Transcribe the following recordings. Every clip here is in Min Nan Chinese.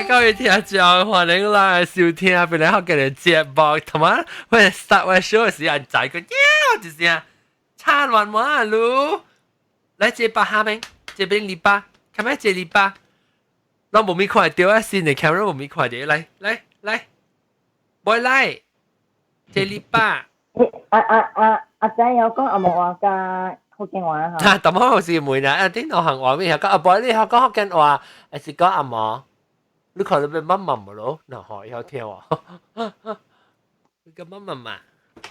各位聽眾，歡迎來收聽本來好嘅節目，同埋我 start 我 show 嘅時間仔個喵一聲，差亂嘛嚕，來這把下面，這邊禮拜，看咩這禮拜，攏無咪看到啊，新的 camera 無咪看到，來來來，袂來，這禮拜。阿阿阿阿仔有講紅毛話佮福建話嚇。啊，淡薄是問啦，啊，頂兩項話咩？講阿伯你學講福建話，還是講紅毛？你看你變乜乜無咯？嗱，學曉聽喎。你個乜乜嘛？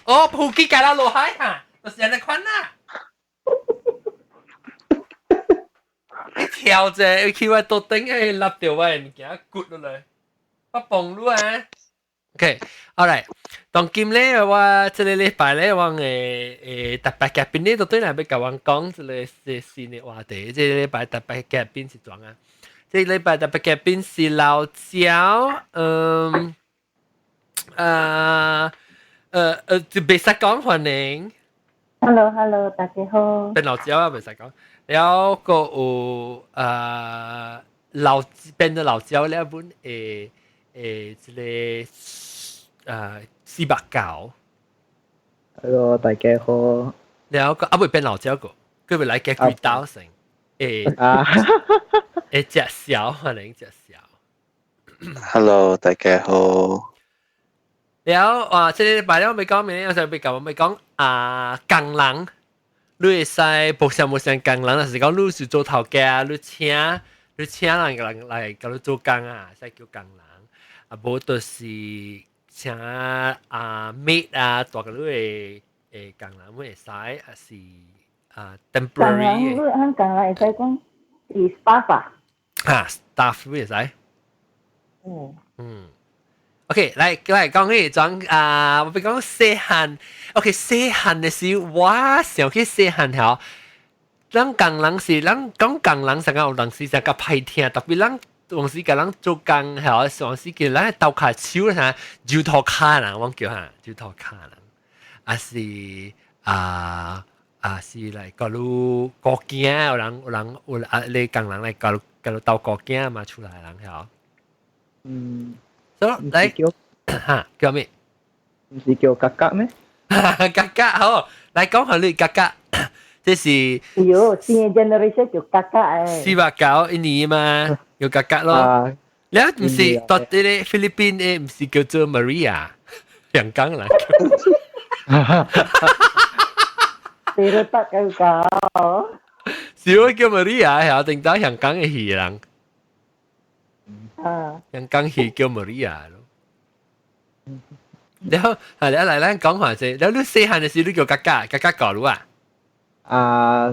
哦，普吉架啦落海哈，就是按呢款啦。你跳者，去我桌頂去立著我的物件，骨落來，我崩你啊！OK，all right。當今咧，我這個禮拜咧，我特別嘉賓咧，都對來欲共阮講這個是新的話題。這個禮拜特別嘉賓是怎啊？這個禮拜特別嘉賓是老焦，就袂使講歡迎。 Hello，Hello，大家好。變老焦啊，袂使講。然後閣有老變做老焦了本這個489。 Hello，大家好。然後個啊未變老焦個，佢會來加幾刀成，隻小歡迎隻小。 Hello，大家好。然後哇，這個禮拜咧我未講咩，我想欲講我欲講啊，工人，你會使無像無像工人，就是講你是做頭家，你請人來共你做工啊，使叫工人。啊，無就是請啊 maid 啊，大個你的工人會使，還是啊 temporary。工人，你按工人會使講是 staff 啊？啊，staff 會使。嗯。OK，來來講起講啊，我欲講細漢。OK，細漢的時，我想起細漢吼，咱工人是咱講工人，上個有當時就較歹聽，特別咱當時共人做工吼，當時叫咱鬥跤手啥，錐塗跤人，我叫哈，錐塗跤人，啊是啊啊是來共你顧囝，有人有人有啊，你工人來共你共你鬥顧囝嘛，厝內人吼。所以來哈叫咩？毋是叫格格咩？格格好，來講下你格格，這是。喲，新的 generation 叫格格誒。489一年嘛，叫格格咯。你毋是到啲咧菲律賓的，毋是叫做 Maria，香港人。對得得夠。是我叫 Maria，係定到香港的戲人。啊。香港戲叫 Maria 咯。然後係你來咱講下先，然後你細漢的時你叫格格，格格教你啊？啊，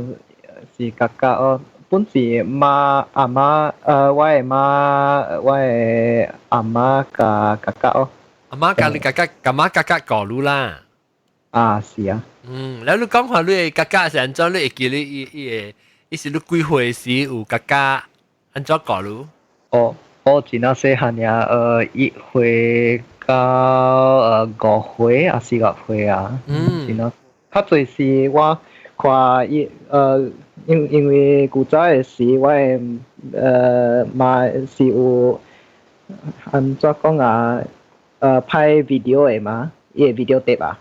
是格格哦，本是媽阿媽，我的媽，我的阿媽佮格格哦。阿媽佮你格格，阿媽格格教你啦。啊，是啊。嗯，然後你講下你的格格是按怎？你會記你伊伊個，伊是你幾歲時有格格按怎教你？哦，我真仔細漢爾，1歲到5歲啊4歲啊。真仔，較濟是我看伊因為古早的時，我的媽是有按怎講啊？拍 video 的嘛，伊的 video tape 啊。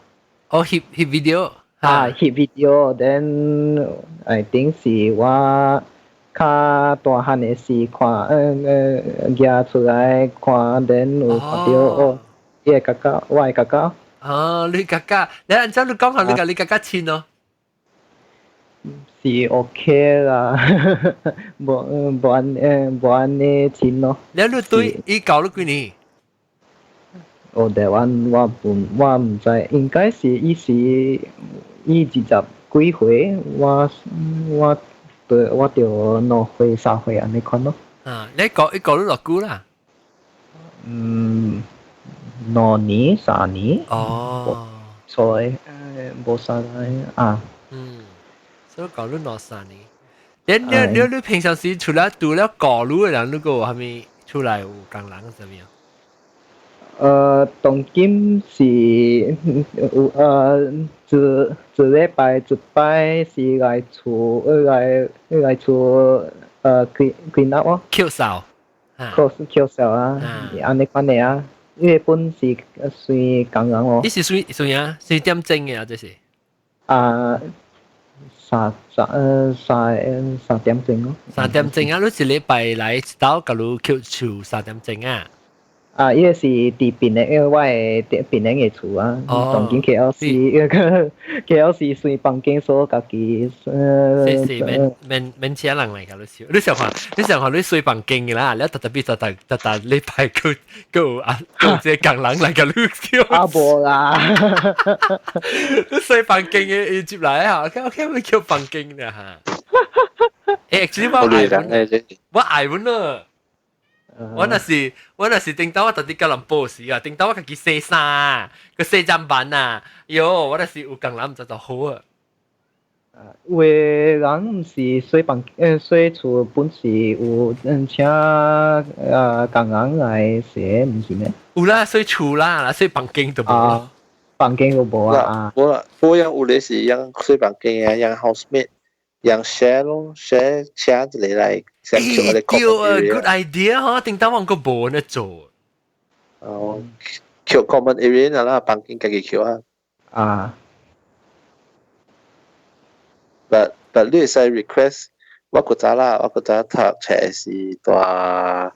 哦，翕翕 video。啊，翕 video，then I think 是我較大漢的時看，舉出來看，then 有看到哦，伊的哥哥，我的哥哥。哦，你哥哥，你按怎你講下你佮你哥哥親哦？是 OK 啦，無無按無按呢親咯。你你對伊教你幾年？哦，台灣我毋知，應該是伊是伊20幾歲，我對我著2歲3歲按呢款咯。啊，你教伊教你偌久啦？嗯，2年3年。哦。所以無啥啊。嗯，所以教你兩三年。你你你你平常時除了除了教你的人，你閣有啥物厝內有工人啥物啊？當今是有一一禮拜一擺是來厝來來厝clean up 哦。抾掃。close 叫小啊，按呢款的啊，因為本是算工人哦。你是算算啊？四點鐘嘅啊，這是。啊，三三呃三三點鐘咯。 3點鐘啊！你一禮拜來一道，共你抾厝三點鐘啊？啊，伊個是佇檳城，因為我的佇檳城的厝啊，當今 KLC 個 KLC 算房間所家己。是是免免免請人來共你收。你想看，你想看你睡房間的啦，你特特別特特特特禮拜閣閣有啊，閣有一個工人來共你收。啊，無啦。你睡房間的伊接來啊，OK OK，你叫房間的哈。欸，其實我愛我愛阮咯。我若是頂到我特地吉隆坡時啊，頂到我家己洗衫，個洗砧板啊，喲，我若是有工人就就好啊。有的人毋是洗房洗厝本是有嗯請啊工人來洗，毋是咩？有啦，洗厝啦，洗房間都無。啊，房間都無啊。無啦，我樣有的是養洗房間啊，養 housemate，養 share 咯，share 請一個來。欸，對啊，good idea 嗬，頂到我個無呢做。哦，抾 common area 啦，房間家己抾啊。啊。 But 你會使 request，我古早啦，我古早讀冊是蹛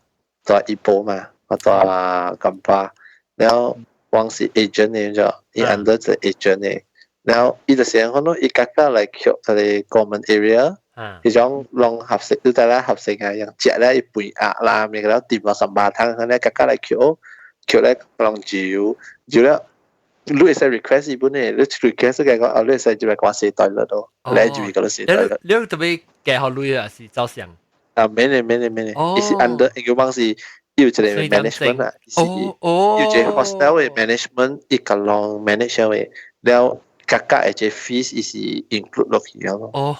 蹛怡保嘛，我蹛金巴，然後我是 agent 的就，伊 under 一個 agent 的，然後伊就是講咯，伊家家來抾一個 common area。彼種攏合適，你知啦，合適啊，用食咧伊肥鴨啦，物個了掂落十八湯，咁咧家家來抾，抾咧攏煮，煮了，你會使 request 伊本的，你 request 個講，哦，你會使入來共我洗 toilet 咯，來入去共你洗 toilet。你特別加予鐳啊，是照相？啊，免的免的免的，伊是 under，伊個講是有一個 management 啊，是有一個 hostel 的 management，伊共攏 manage 的，了。價格的這 fees 伊是 include 落去咯。哦，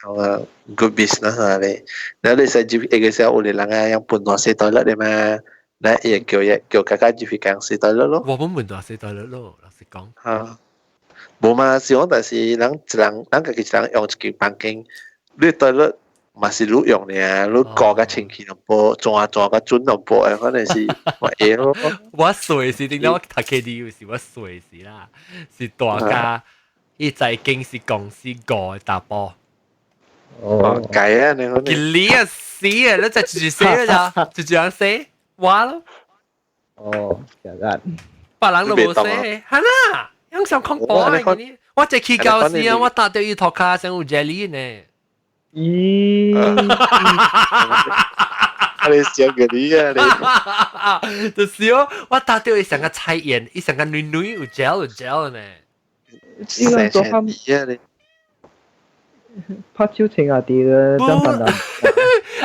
好啊，good business 啊你，然後你使入一個時候有的人啊，用歕大洗 toilet 的嘛，那伊會叫伊叫家家入去共洗 toilet 咯。我本歕大洗 toilet 咯，老實講。嚇，無嘛，是講但是人一人，人家己一人用一間房間，你 toilet 嘛是你用的啊，你顧較清氣淡薄，轉轉較準淡薄，可能是我會咯。我細時點解我讀 KDU 時我細時啦，是大家伊在間是公司五個查埔。哦，計啊，你可能。你啊死啊！你就直接死啦咋？就這樣死，我咯。哦，這樣。別人都無死，係啦，樣上恐怖啊！我這去教時啊，我搭到伊塗跤上有 jelly 呢。咦？你笑個你啊你！就是哦，我搭到伊成個菜園，伊成個軟軟有 gel 有 gel 呢。呢個做翻拍手情啊啲啦，真笨啊！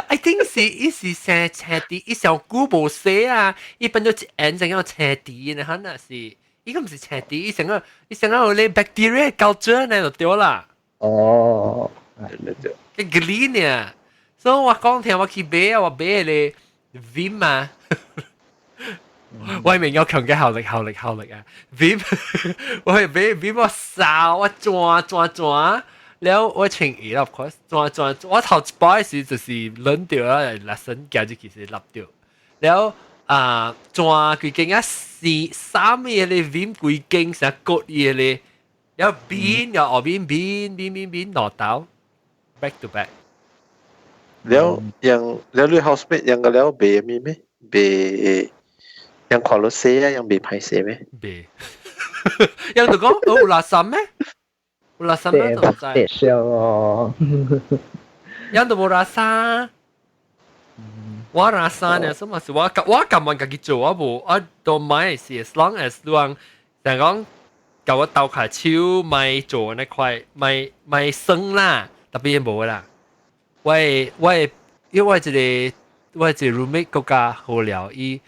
I think 是伊是生青滴，伊上久無洗啊，伊變做一眼成個青滴呢，可能是伊個毋是青滴，伊成個伊成個有咧 bacteria culture 呢就對啦。哦，對對。個 green 呢，所以我講聽我去買啊，我買咧 Vim 啊，我明有強嘅效力效力效力啊，Vim，我去買 Vim 我掃我轉轉轉。了我穿衣啦，of course，轉轉我頭一擺時就是冷掉啦，lesson 行入去是立掉，了啊轉規間啊四三個咧 Vim 規間成割伊咧，了邊又後邊邊邊邊邊落刀，back to back。了樣了你 housemate 樣個了賣咩咩？賣樣看到洗啊，樣袂歹勢咩？袂，樣就講哦有垃圾咩？有垃圾咩？都唔知。笑哦。樣都無垃圾。我垃圾呢？什麼是我我甘願家己做，我無我都買是 as long as 你講，就講共我鬥下手，莫做那塊，莫莫耍啦，特別無啦。我我因為我一個我一個 roommate 閣較好料，伊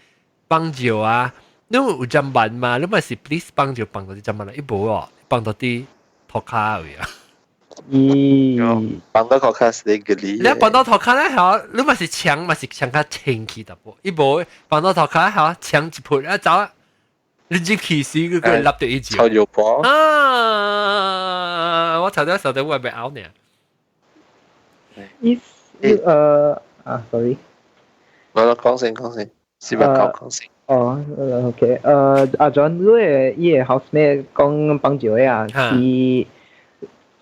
放尿啊，你有砧板嘛？你咪是 please 放尿放到啲砧板啦，伊無哦，放到啲塗跤位啊。咦，放到塗跤是你個你。你放到塗跤咧，嚇，你咪是牆嘛是牆較清氣淡薄，伊無放到塗跤嚇，牆一潑啊走啊，你入去時佢佢立到一隻。臭尿婆。啊！我頭先受到我係咪拗呢？伊啊，sorry。我講先講先，490講先。哦，OK，阿 John，你嘅伊個 housemate 講幫照的啊，是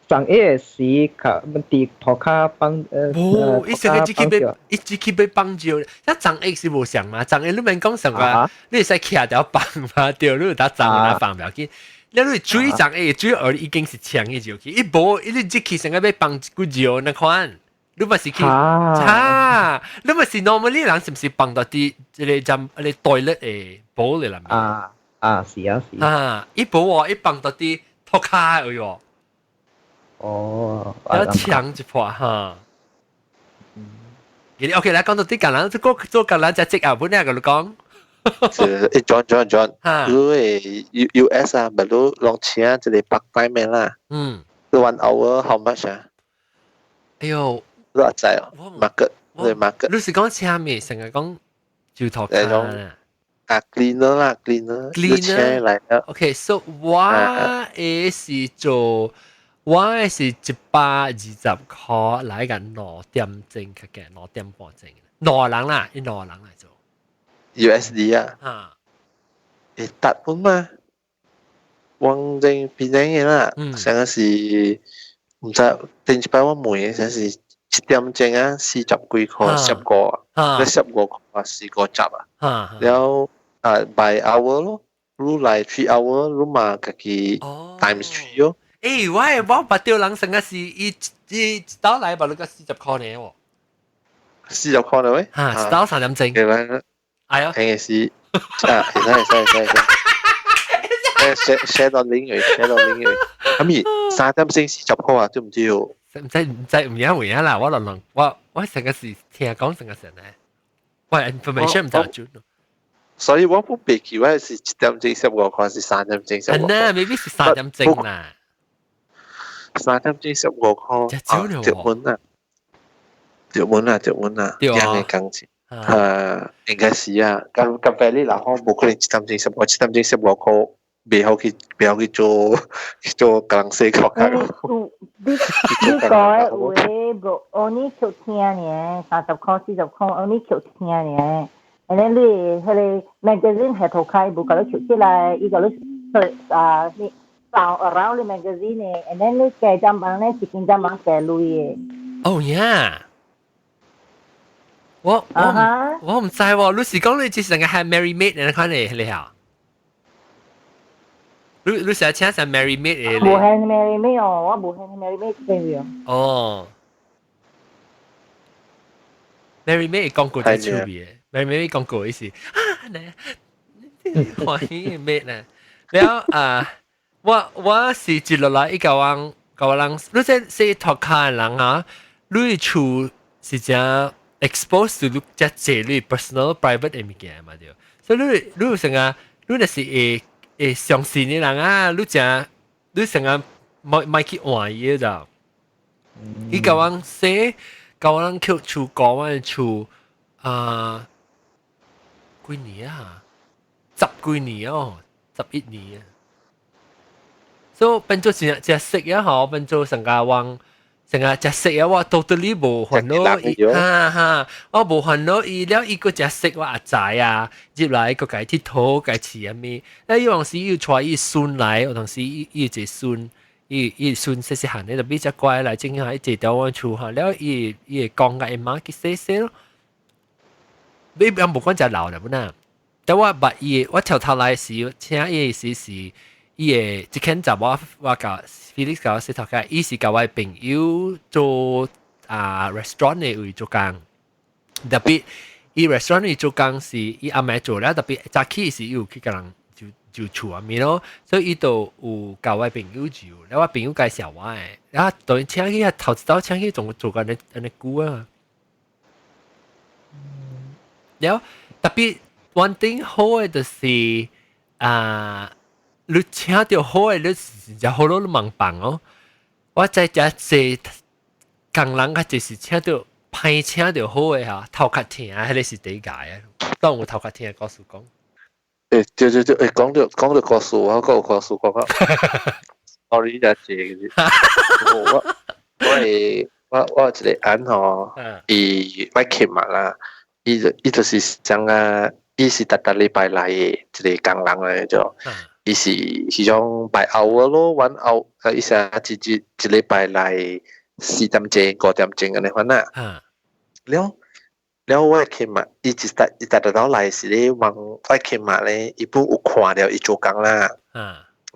上一個時較佇塗跤放。無，伊成個只去欲，伊只去欲放尿，一張 X 是無相嘛，張 X 你免講上個，你會使徛條放嘛，對，你有得髒來放袂要緊。你水張 A 水而已經是強嘅尿去，伊無，伊你只去成個欲放一股尿那款，你咪是去，啊，你咪是 normally 人是毋是放到佇這個針，這個 toilet 的 bowl 裡面？啊啊，是啊是。啊，伊無喎，伊放到佇塗跤而已。哦，要搶一破哈。嗯，OK，來講到啲工人，這個做工人只職啊，本來共你講。誒，John John John，你嘅 US 啊，咪都攏請一個 part time 的啦。One hour how much 啊？哎呦，你知哦？Market，你 market。你是講請咩？成日講做塗跤啊？啊，cleaner 啦，cleaner。 cleaner 來啊。 OK，so 我的是做。我的是120塊來個2點鐘較嘅，2點半鐘，兩人啦，伊兩人來做。 USD 啊？啊。會達本嘛？往正變正嘅啦，上個是毋知頂一擺我問嘅，上是1點鐘啊，40幾塊，十個，你15塊4個十啊，然後啊 by hour 咯，你來 3 hour，你嘛家己 times three 咯。欸，我捌著人成個是伊伊一道來把你個40塊呢喎。 40塊呢喂？嚇，一道3點鐘。對啦。哎呀。應該是啊，會使會使會使會使。share share 到 link 去，share 到 link 去。咁而3點鐘40塊啊，對唔對？唔知唔知唔影有影啦，我落落我成個是聽講成個成咧，我 information 唔知準。所以我不別記，我是1點鐘15塊，是3點鐘15塊。係呢，maybe 是三點鐘啦。 3點鐘15塊，啊，結婚啦，結婚啦，結婚啦，樣嘅工錢。啊，應該是啊，咁咁快你嗱，我無可能一點鐘十五，1點鐘15塊，袂曉去做去做工洗殼你你講的有的無，only 扣聽爾，30塊40塊，only 扣聽爾。And then 你彼個 magazine 係塗跤無共你扣起來，伊共你啊你掃 around 你 magazine 的，and then 你加針房咧，一間針房加鐳的。 Oh yeah！我毋知喎，你是講你只成個係 Mary Maid 你看你你啊？你成日請成 Mary Maid 的？無係 Mary Maid 哦，我無係 Mary Maid 這樣。哦，Mary Maid 廣告真趣味的，Mary Maid 廣告意思啊，呢歡喜 maid 呢？了啊，我是接落來一個人，個人，你這洗塗跤的人啊，你厝是真 expose to 你遮濟你 personal private 的物件嘛對，所以你你有成個，你若是會會相信的人啊，你誠你成個莫莫去換伊就，伊共阮洗，共阮去厝顧阮的厝啊，幾年啊？十幾年哦，11年啊。所以變做真真識啊！嗬，變做成個往成個真識啊！我 totally 無煩惱伊，哈哈，我無煩惱伊了，伊閣真識我阿仔啊，入來閣共伊𨑨迌，共伊飼啥物。那伊有時伊帶伊孫來，有當時伊伊有一個孫，伊伊孫細細漢咧，就比較乖來，正下伊坐佇阮厝哈，了伊伊會講共伊媽去洗洗咯。你也無講真老啦，本啊。但我捌伊，我頭頭來時請伊時是伊會一間查某我共 Felix 共我洗塗跤，伊是共我朋友做啊 restaurant 的位做工，特別伊 restaurant 位做工是伊暗暝做了，特別早起時伊有去共人就就厝仔面咯，所以伊就有共我朋友住，了我朋友介紹我的，然後當然請去頭一道請去總做按呢按呢久啊，了特別 one thing 好的就是啊，你請著好的，你就好囉，你茫放哦。我在遮濟工人較濟是請著歹請著好的哈，頭殼疼，彼個是第一個啊。當有頭殼疼的故事講。欸，對對對，欸，講著故事，我閣有故事講啊。Sorry，真濟我我會我我有一個翁吼，伊我琴日啦，伊就是講啊，伊是逐逐禮拜來的一個工人來就，伊是彼種 by hour 咯，one hour，伊成一日一禮拜來4點鐘、5點鐘按呢款啦。了了我琴日伊一逐伊逐逐到來是咧，問我琴日咧，伊本有看著伊做工啦。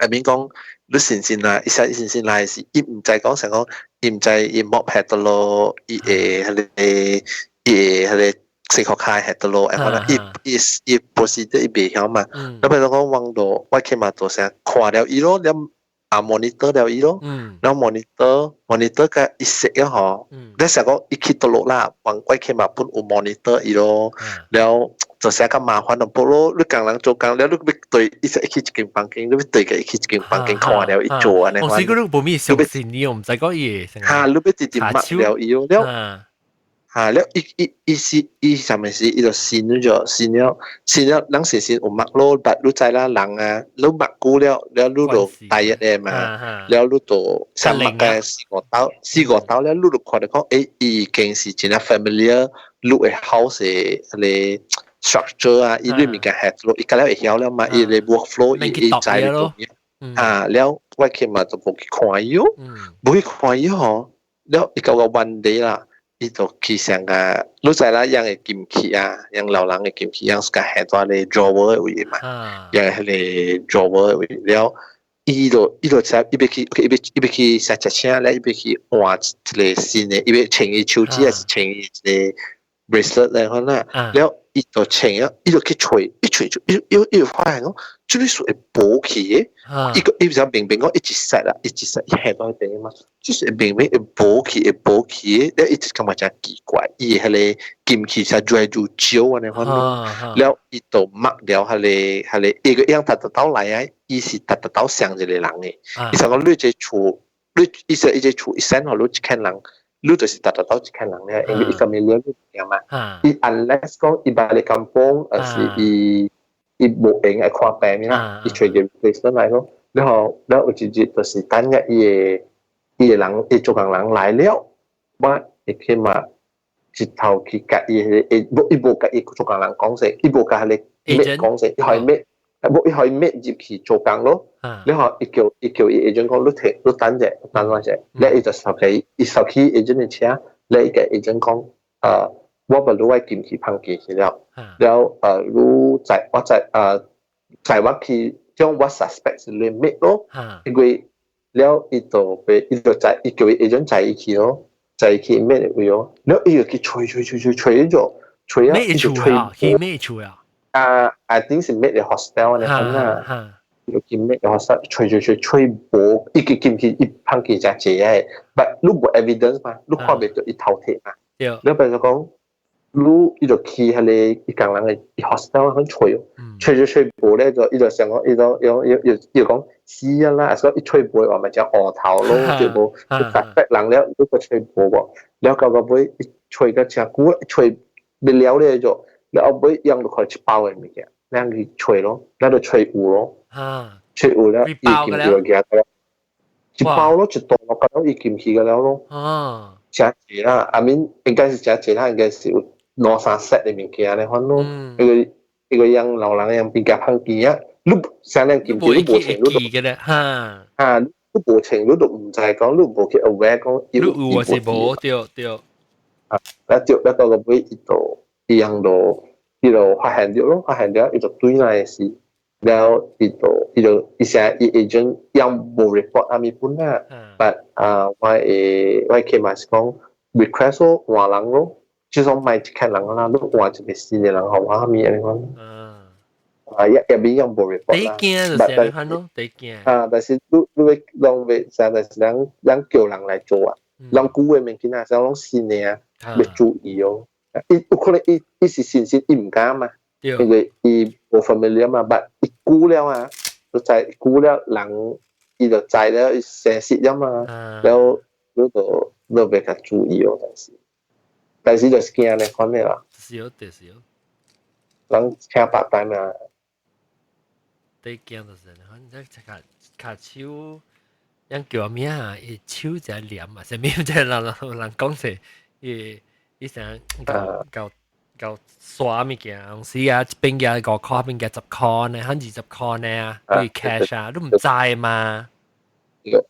I mean 講你先先來，伊先先來是，伊毋知講啥講，伊毋知伊 mop 佇佗落，伊會彼個伊會彼個洗褲跤佇佗落，哎，可能伊伊伊不是伊袂曉嘛。那譬如講，我就我起碼就成看了伊咯，了啊 monitor 了伊咯，了 monitor monitor 個伊識了吼，你想講伊去佗落啦，我我起碼本有 monitor 伊咯，了就成較麻煩淡薄咯。你工人做工了，你欲對伊一去一間房間，你欲對佢去一間房間看了伊做按呢。我是講你無咪相信你，我毋知講伊。哈，你欲直直抹了伊咯，了。哈，了伊伊伊是伊啥物事，伊就信咗，信了，信了，人先先有抹咯，但你知啦，人啊，你抹久了，了你就大一咧嘛，了你就上抹個四五刀，四五刀了，你就看著講，欸，伊已經是真正 familiar，你的 house 的彼個 structure 啊，伊裡物件係咯，伊較了會曉了嘛，伊的 workflow 伊伊知咯，啊，了我起碼就無去看伊哦，無去看伊吼，了伊到個 one day 啦。伊就去上個，你知啦，樣的金器啊，樣老人的金器，樣是個下在咧 drawer 的位嘛，樣彼个 drawer 的位了，伊就伊欲去，伊欲去食食請咧，伊欲去換一個新的，伊欲穿伊手指，還是穿伊一個 bracelet 咧，款啦，了伊就穿啊，伊就去揣，一揣就伊伊伊就發現講，這個是會薄去的，伊個伊就明明講一直 set 啦，一直 set 伊下到邊嘛，就是明明會薄去會薄去的，了伊就感覺誠奇怪，伊彼个金器才越來越少按呢款咯，了伊就抹了彼个彼个，伊個樣達得到來啊，伊是達得到上一個人的，伊想講你這厝，你伊說伊這厝一 send 予你一間人。你就是達得到一間人咧，因為伊 familiar 你嘛。伊 unless 講伊捌咧 kampung，還是伊伊無閒來看病啦，伊揣個 replacement 來咯。然後，然後有一日就是等下伊的伊的人，伊做工人來了，我會起碼一頭去共伊伊無伊無共伊做工人講說，伊無共彼个 maid 講說，伊予伊 maid，無伊予伊 maid 入去做工咯。然後伊叫伊 agent 講，你停，你等者，等我者，咧伊就收起，伊收起 agent 的車，咧伊共 agent 講，我把你我金器放進去了，了你在我在在我去將我 suspect 是你 maid 咯，因為了伊就被伊就載伊叫伊 agent 載伊去咯，載伊去 maid 的位咯，了伊就去揣揣揣揣揣咗，揣啊，伊就揣去 maid 厝啊？啊，I think 是 maid 的 hostel 呢，啊。就去 maid 的 hostel 揣揣揣揣無，伊個金器伊放去誠濟個，but 你無 evidence 嘛，你看袂著伊偷摕嘛。你比如講，你伊就去彼个伊工人的 hostel 去揣，揣揣揣無咧就伊就想講，伊講伊講伊伊伊講死啊啦，所以伊揣無的話咪就烏頭咯，對無？你 suspect 人了，你閣揣無無，了到個尾伊揣個誠久，揣袂了咧就，了後尾用就看一包的物件，咱去揣咯，咱就揣有咯。揣有了，伊金就舉了，一包咯，一袋咯，到伊金去個了咯。誠濟啦，I mean 應該是誠濟啦，應該是有兩三 set 的物件咧，款咯。一個一個樣老人樣比較放機啊，你啥人金你無穿，你記咧，哈。啊，你無穿，你都毋知講，你無去 aware 講，你有還是無？對對。啊，了對，了到個尾伊就伊樣就伊就發現著咯，發現著伊就對來是。了伊就伊就伊寫伊 agent 樣無 report 啥物本啦，but 啊我會我起碼是講 request 咯換人咯，就算莫一間人啦，你換一個新的人予我啥物按呢款。啊，一入面樣無 report 啦。第驚就是按呢款咯，第驚。啊，但是你你會攏袂啥，但是人人叫人來做啊，人舊的物件啊，啥攏新的啊，欲注意哦。伊有可能伊伊是新鮮，伊毋敢嘛。因為伊無 familiar 嘛，but 伊久了啊，就知久了人伊就知了，伊生識了嘛，了你就你欲較注意哦，但是但是就是驚咧款的啦。是哦，就是哦。人請白單嘛。第驚就是反正較較手，人叫咩啊？伊手就黏啊，啥物即係人人人講是，伊伊成夠夠夠刷物件，有時啊，一邊嘅5塊，一邊嘅10塊呢，還20塊呢，對 cash 啊，都唔知嘛。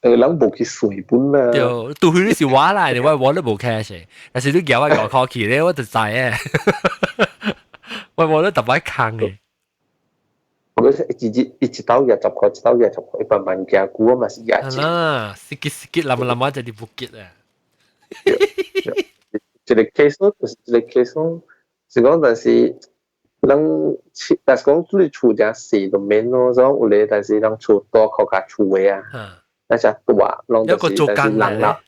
人無去算本啦。對，除非你是我來，我都無 cash，但是你叫我5塊去咧，我就知誒。我都特別空嘅。我覺得一一一刀也十塊，一刀也十塊，一百萬件久啊嘛是廿錢。啊，sikit sikit lama-lama jadi bukit 啊。一個 case 咯，就是一個 case 咯，是講但是人，但是講你厝誠細就免咯，所以有咧，但是人厝大較較厝的啊，那隻大，攏就是但是人老，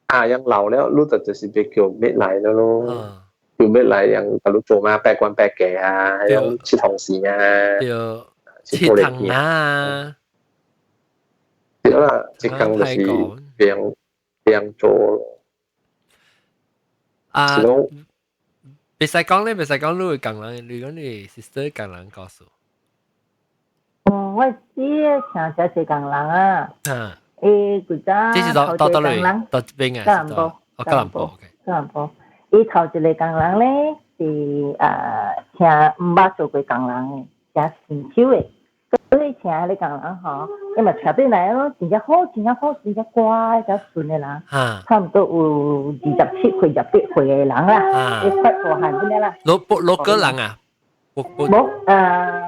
啊，人老了，你就就是別叫咩來了咯。叫咩來人甲你做嘛，八關八價啊，用切銅線啊，對，切糖啊，對啦，這工就是別別做。啊，別使講咧，別使講，你會講人，你講你 sister 講人告訴。哦，我知請這是工人啊。嗯。誒，古早這是到到到裏到這邊啊？吉隆坡。哦，吉隆坡，OK。吉隆坡。伊頭一個工人咧是啊，請毋捌做過工人的，誠新手的。所以請彼個工人吼，伊嘛請轉來咯，真正好，真正好，真正乖，真順的人。差毋多有27歲、28歲的人啦，伊快大漢這啦。老老個人啊？無啊，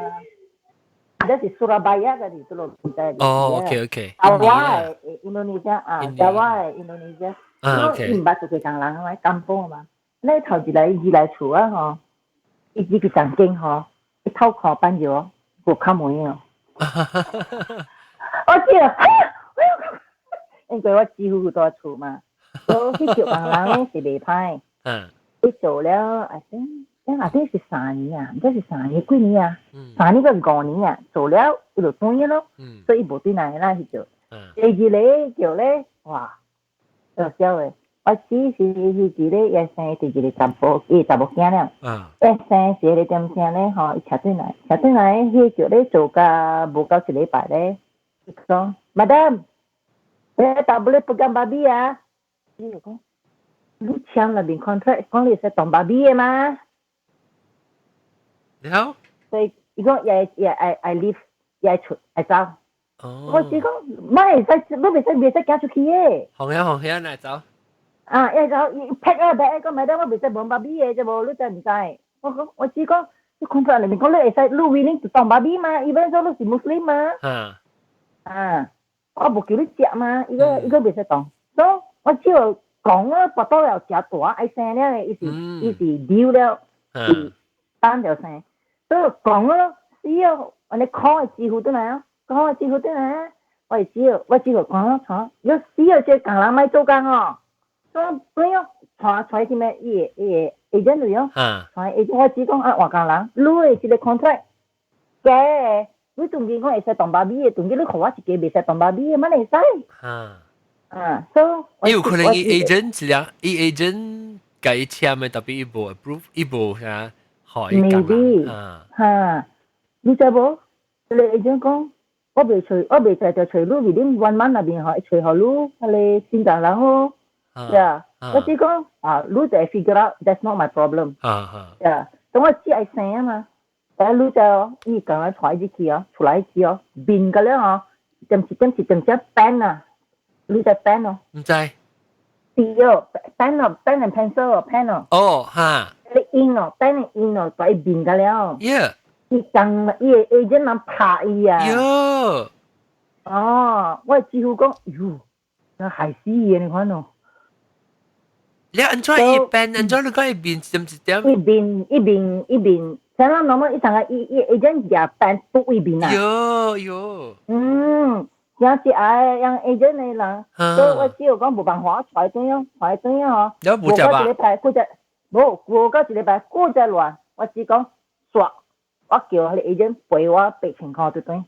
這是蘇拉巴亞個是都唔知。哦，OK OK。啊，我的印度尼西亞啊，我的印度尼西亞。啊，OK。伊毋捌做過工人，來甘榜嘛。你頭一來伊來厝啊吼，伊入去房間吼，伊偷看半日哦，無敲門哦。我知啊，因為我幾乎蹛厝嘛，所以去叫工人咧是袂歹。伊做了，I think，I think 是3年啊，毋知是三年幾年啊？3年個5年啊，做了伊就轉去咯。所以伊無轉來啦去做。第二個叫咧，哇，就笑的。我只是彼時咧，伊生第一個查甫，伊查某囝了。伊生是個點聲咧，吼，伊請轉來，請轉來，彼叫咧做甲無夠一禮拜咧，伊講，Madam，eh tak boleh pegang babi 啊。伊就講，你簽內面 contract 講你會使動 babi 的嘛？然後？所以伊講，也也愛愛 leave，伊愛出愛走。我只講，莫會使，你袂使袂使行出去的。紅遐紅遐來走。啊，伊走伊 pack 啊 bag 講 madam 我袂使摸 babi 的，這無你知毋知？我講我只講，你 contract 內面講你會使，你 willing to 動 babi 嘛？even 說你是 Muslim 嘛？啊，我無叫你食嘛，伊個伊個袂使動。所以我只有講啊，腹肚了誠大，愛生了，伊是伊是丟了，是單著生。所以講咯，死哦，按呢講的師傅轉來哦，講的師傅轉來，我會只有我只有講咯，錯，你死哦，這工人莫做工哦。所以對哦，帶帶去咩？伊個伊個 agent 嚟哦，帶 agent 我只講啊，換工人，你的這個 contract 假的，你當然講會使動 babi 的，當然你予我一個袂使動 babi 的，哪會使？啊，所以有可能伊 agent 一兩，伊 agent 共伊簽的，特別伊無 approve，伊無啥，予伊 Maybe，哈，你知無？你 agent 講，我袂揣，我袂使就揣你 within one month 內面吼，揣予你，彼個新工人哦。Yeah，我只講啊，你就 figure out that's not my problem。Yeah，等我只愛生啊嘛，但你就伊共我帶入去哦，出來去哦，變個了哦，點一點一點只 pen 啊，你隻 pen 哦。毋知。對哦，pen 哦，pen and pencil 哦，pen 哦。哦，哈。你印哦，pen 印哦，帶變個了。 伊共伊個 agent 人拍伊啊。喲。哦，我幾乎講，喲，那害死伊你看哦。你按怎伊變？按怎你講伊變點一點？伊變伊變伊變，啥人那麼伊上個伊伊 agent 舉 pen 篤伊面啊。喲喲。嗯，像是愛讓 agent 的人，所以我只有講無辦法，揣轉樣，揣轉樣吼。有無食吧？一禮拜，過只無過到一禮拜，過只亂，我只講煞，我叫彼個 agent 賠我8000塊就對。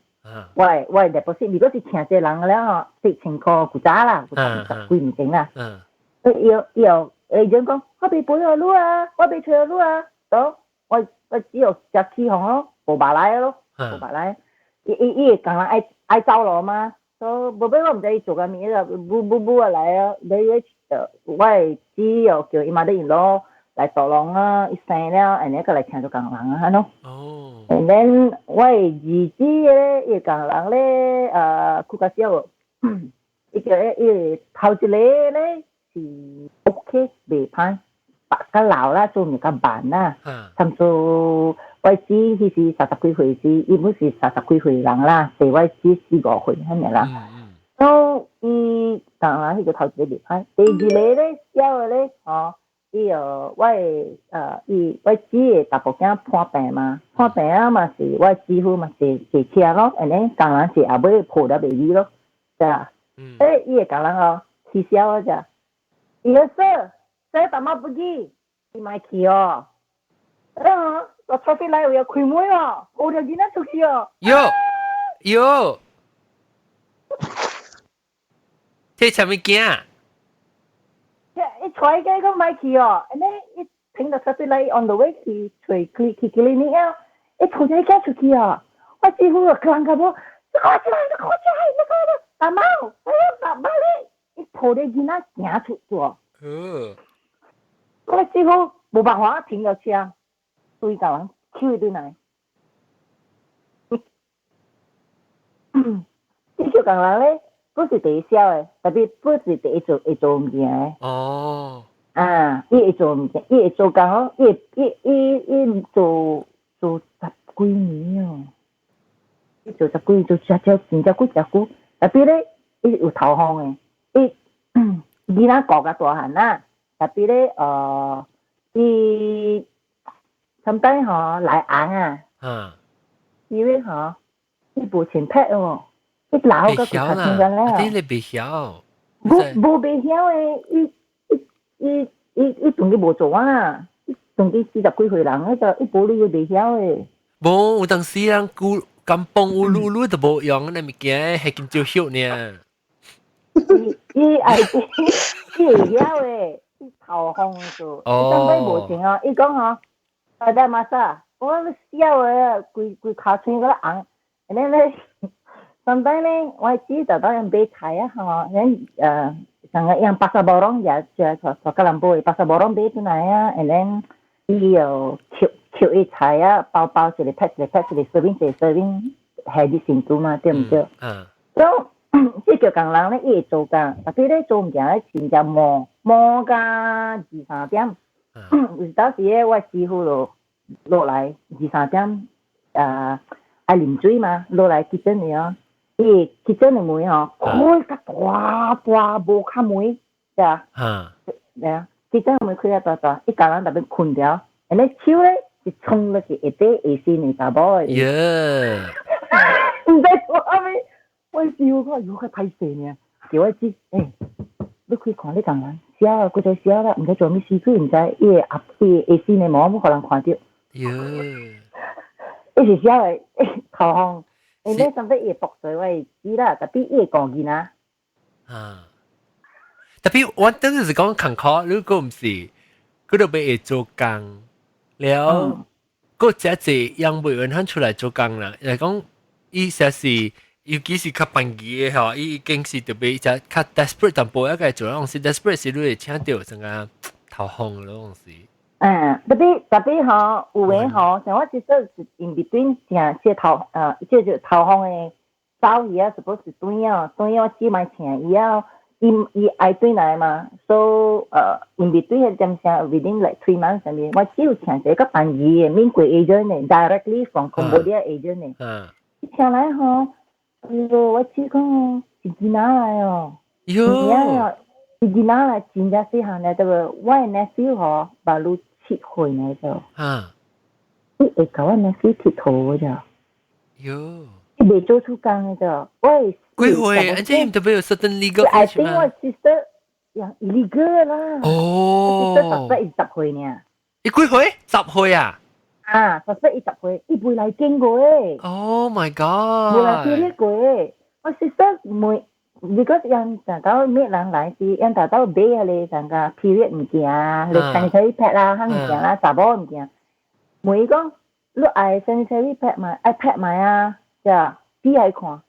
我我 deposit，如果是請這人了吼，8000塊古早啦，古早十幾年前啦。伊又伊又 agent 講，我袂賠予你啊，我袂揣予你啊，都我我只有食起哄咯，無捌來咯，無捌來。伊伊伊會共人愛愛走路嘛，所以無尾我毋知伊做啥物啦，舞舞舞啊來啊，你我會姊又叫伊媽的 in law 來導廊啊，伊生了，and then 閣來請做工人啊，喏。哦。 And then 我的二姊咧，伊個工人咧，佢較少，伊叫伊頭一個咧是 OK 袂歹，白較老啦，做物較慢啦。差不多我姊彼時三十幾歲時，伊本是三十幾歲人啦，細我姊四五歲彼爾啦。所以伊當然彼個頭一個袂歹，第二個咧痟的咧，吼，伊哦，我的伊我姊的查埔囝破病嘛，破病啊嘛是我姊夫嘛坐坐車咯，and then 工人是後尾抱了袂去咯，對啊。欸，伊的工人哦，起痟啊只，伊講 Sir，saya tak mau pergi，伊莫去哦。啊，我 traffic light 有開門哦，抱著囡仔出去哦。喲喲，這啥物囝？伊揣個講莫去哦，and then 伊停到 traffic light on the way 去揣去去 clinic 啊，伊抱著伊囝出去哦，我姊夫啊，人甲無，你看起來，你看起來，你看大貓，哎呀，爸爸咧，伊抱著囡仔行出去。我姊夫無辦法停咗車，對共人搝伊轉來。這叫工人咧，不是第一痟的，特別不是第一做會做物件的。啊，伊會做物件，伊會做工咯，伊伊伊伊做做十幾年哦，伊做十幾做真正真正久真久，特別咧，伊有頭風的，伊囡仔顧較大漢啦，特別咧，伊 sometimes 吼來紅啊，因為吼伊無穿 pad 哦，伊老個袂曉啦，你袂曉。無無袂曉的，伊伊伊伊當佢無做啊，當佢四十幾歲人，迄個伊無你袂曉的。無，有當時人古甘榜有滷滷都無用，那物件係金蕉葉呢。伊伊愛伊會曉的，伊頭風做，伊當尾無穿哦，伊講吼，啊，tak masak，我痟的，規規尻川閣咧紅，and then 咧，sometimes 咧，我姊豆豆用買菜啊，吼，咱上個用 pasar borong 也食帶吉隆坡的 pasar borong 買轉來啊，and then 伊又抾抾伊菜啊，包包一個 pack 一個 pack 一個 serving 一個 serving 下日成都嘛，對毋對？嗯。所以這叫工人咧，伊會做工，特別咧做物件咧，真正忙忙到二三點。有當時咧，我師傅就落來二三點，啊，愛啉水嘛，落來 kitchen 的哦，伊 kitchen 的門吼，開較大大無較門，對啊。對啊，kitchen 的門開較大大，伊工人特別睏著，and then 手咧是衝落去下底下身的查某的。耶！毋知做啥物，我師傅看喲較歹勢呢，叫我姊，欸，你開看你工人，痟啊，閣再痟啦，毋知做啥物事，佢毋知伊的阿伊的下身的毛，欲予人看著。喲！伊是痟的，頭風，欸，你上尾伊會駁水我會知啦，特別伊會顧囡仔。啊！特別我等陣是講坎坷，如果毋是，佢就欲會做工了，閣這濟樣袂允許出來做工啦。來講，伊說是，尤其是較便宜的吼，伊已經是特別只較 desperate 淡薄，一個做攏是 desperate 是你會請著成個頭風嗰種時。嗯，特別特別吼，有的吼，像我其實是 in between 正這頭這就頭風的走去啊，suppose 是轉啊，轉啊，我只買請伊啊，伊伊愛轉來嘛，so in between 彼點聲 within like 3 months 上面，我只有請一個便宜的免過 agent 的，directly from Cambodia agent 的。伊請來吼，哎喲，我只講哦，是囡仔來哦，喲，是囡仔來，真正細漢來，對無？我的 nephew 吼，baru 7歲呢就。伊會共我 nephew 𨑨迌的咋？喲。伊袂做出工的咋？我幾歲？而且特別有 certain legal I think 我 sister 樣 illegal 啦。哦。 sister 十歲10歲呢。伊幾歲？十歲啊？啊，十歲伊十歲，伊袂來見過的。 Oh my god！無來見過的。我 sister 問，because 人大到咩人來是，人大到買彼個上個 period 物件，你 sanitary pad 啦，彼物件啦，查某物件。問伊講，你愛 sanitary pad 嘛？愛 pad 嘛啊？對啊，比來看，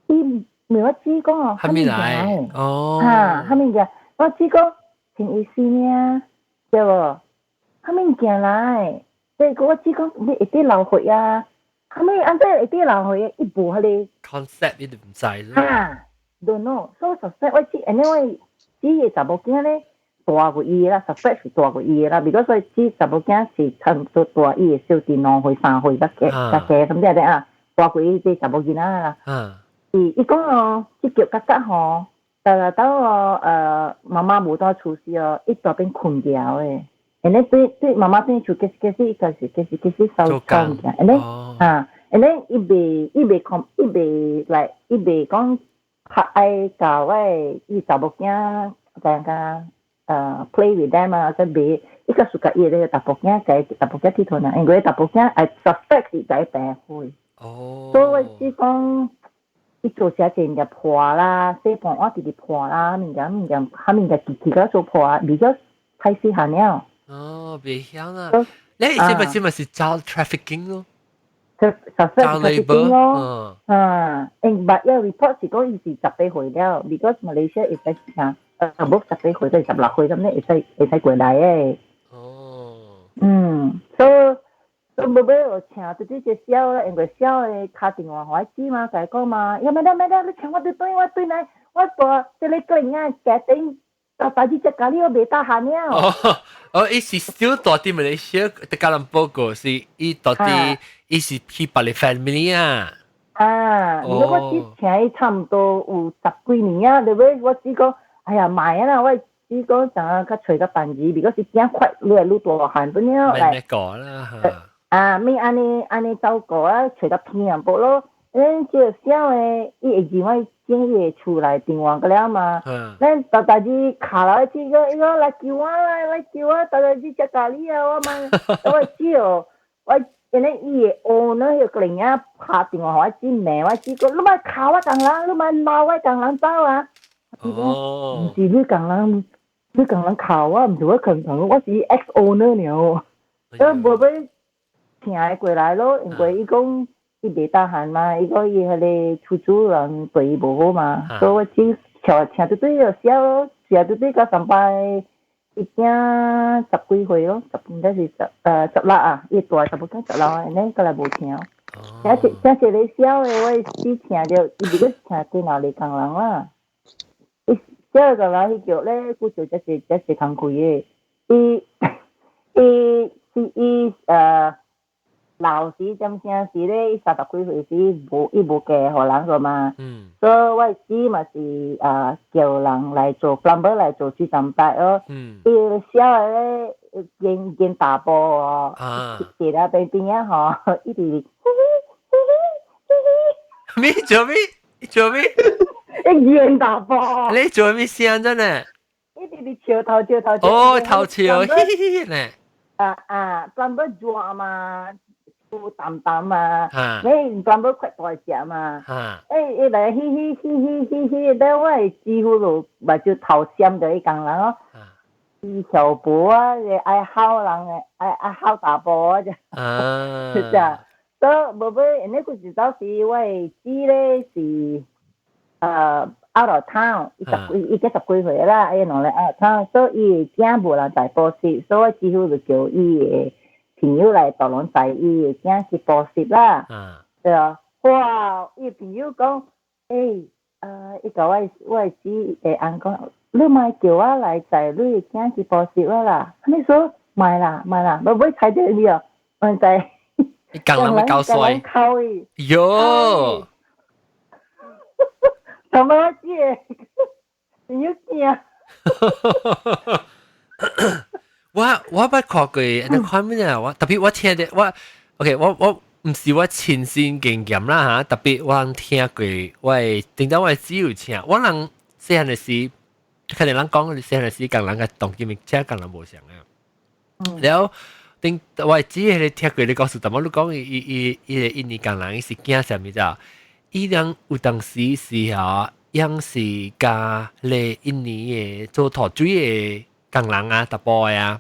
伊唔我知講哦，蝦米來？哦，嚇，蝦米嘅？我知講挺意思呢，對無？蝦米件來？對，我知講你會得流血啊，蝦米按怎會得流血？伊無彼個 concept 伊就毋知啦。Don't know，so suspect 我知，因為知个查某囝咧大過伊啦，suspect 是大過伊啦，如果說知查某囝是差毋多大伊的小弟2歲3歲較加較加，咁啲啊，大過伊這查某囡仔啦。伊講哦，這叫覺覺吼，但係到哦，媽媽無佇厝時哦，伊大變困掉的。and then 對對媽媽轉厝，其實其實伊就是其實其實收收物件，and then 啊，and then 伊未控，伊未來，伊未講較愛教我伊查某囝怎樣play with them 啊，即未，伊較暑佮伊個查埔囝，共查埔囝佚佗呢，因為查埔囝愛 suspect 是共伊病歲。所以我只講，伊做啥物件破啦，洗盤碗直直破啦，物件物件，啥物件直直個做破，比較太細漢了。哦，袂曉啦。你是不是咪是 child trafficking 咯？child trafficking 咯。啊，but 要 report 是講伊是18歲了，because Malaysia 會使啥？無18歲就16歲咁咧，會使會使過來的。所以所以無尾有請對對這痟啦，因為痟的敲電話予我知嘛，共伊講嘛，呀咩啦咩啦，你請我對對我對來，我大這个個人啊，家庭大大只隻咖喱我袂得閒了。哦，哦，伊是 still 住佇馬來西亞，佇吉隆坡個是伊住佇，伊是去別個 family 啊。啊，如果我只請伊差毋多有十幾年啊，對尾我只講，哎呀，莫啊啦，我只講怎啊較揣較辦字，如果是囝快愈來愈大漢本了，來。過啦嚇。啊，免按呢按呢走過啊，揣較偏淡薄咯。咱這個小的，伊會認為進伊的厝內電話個了嘛。咱大大姊卡來這個，伊講來救我來來救我，大大姊食咖喱啊，我嘛，我只哦，我因為伊會學呢，彼個囡仔拍電話予我知罵我知講，你莫敲我工人，你莫鬧我工人走啊！哦，毋是你工人，你工人敲我，毋是我工人，我是 ex owner 爾。我無欲請伊過來咯，因為伊講伊袂得閒嘛，伊講伊彼个厝主人對伊無好嘛，所以我只請請對對就痟咯，請對對到上擺。伊囝十幾歲咯，十應該是十六啊，伊大查某囝十六啊，呢過來無聽。請一請一个痟的，我只聽著，伊如果聽幾若個工人啦。伊痟個人彼叫咧，古做這是這是工開的。伊伊是伊老時點聲時咧，伊30幾歲時無伊無嫁予人個嘛。所以我姊嘛是啊叫人來做 plumber 來做水浸白哦。伊痟的咧，見見大波哦，坐咧邊邊仔吼，一直咩做咩？做咩？一見大波。你做咩聲真呢？一直佇笑頭笑頭。哦，頭笑，嘻嘻嘻呢。啊啊，plumber 熱嘛。有淡淡嘛，你 plumber 較大隻嘛，欸，伊來嘻嘻嘻嘻嘻嘻，了我會幾乎就目睭頭閃著伊工人咯。伊小婆啊，愛好人的，愛愛好大波啊，就，是啊。所以無尾，那個時當時我的姊咧是out of town，伊十幾伊才十幾歲啦，伊兩个 out of town，所以伊的囝無人在補習，所以我幾乎就叫伊的朋友來導攏載伊的囝去補習啦。對啊，哇！伊朋友講，欸，伊共我的姊的翁講，你莫叫我來載你的囝去補習我啦。你說莫啦莫啦，無欲猜著你哦，我知。你講人咪搞衰。哭伊。喲。什麼姐？你有驚？我捌看過，你看咩啊？我特別我聽的我，OK，我毋是我親身經驗啦嚇，特別我人聽過，我會頂到我只有聽，我人細漢的時，可能人講細漢的時，共人嘅動機物，這共人無相啊。然後頂我只係聽過你告訴，但我你講伊伊伊個印尼工人，伊是驚啥物咋？伊人有當時是吼，樣是佮咧印尼的做土水的工人啊，淡薄的啊。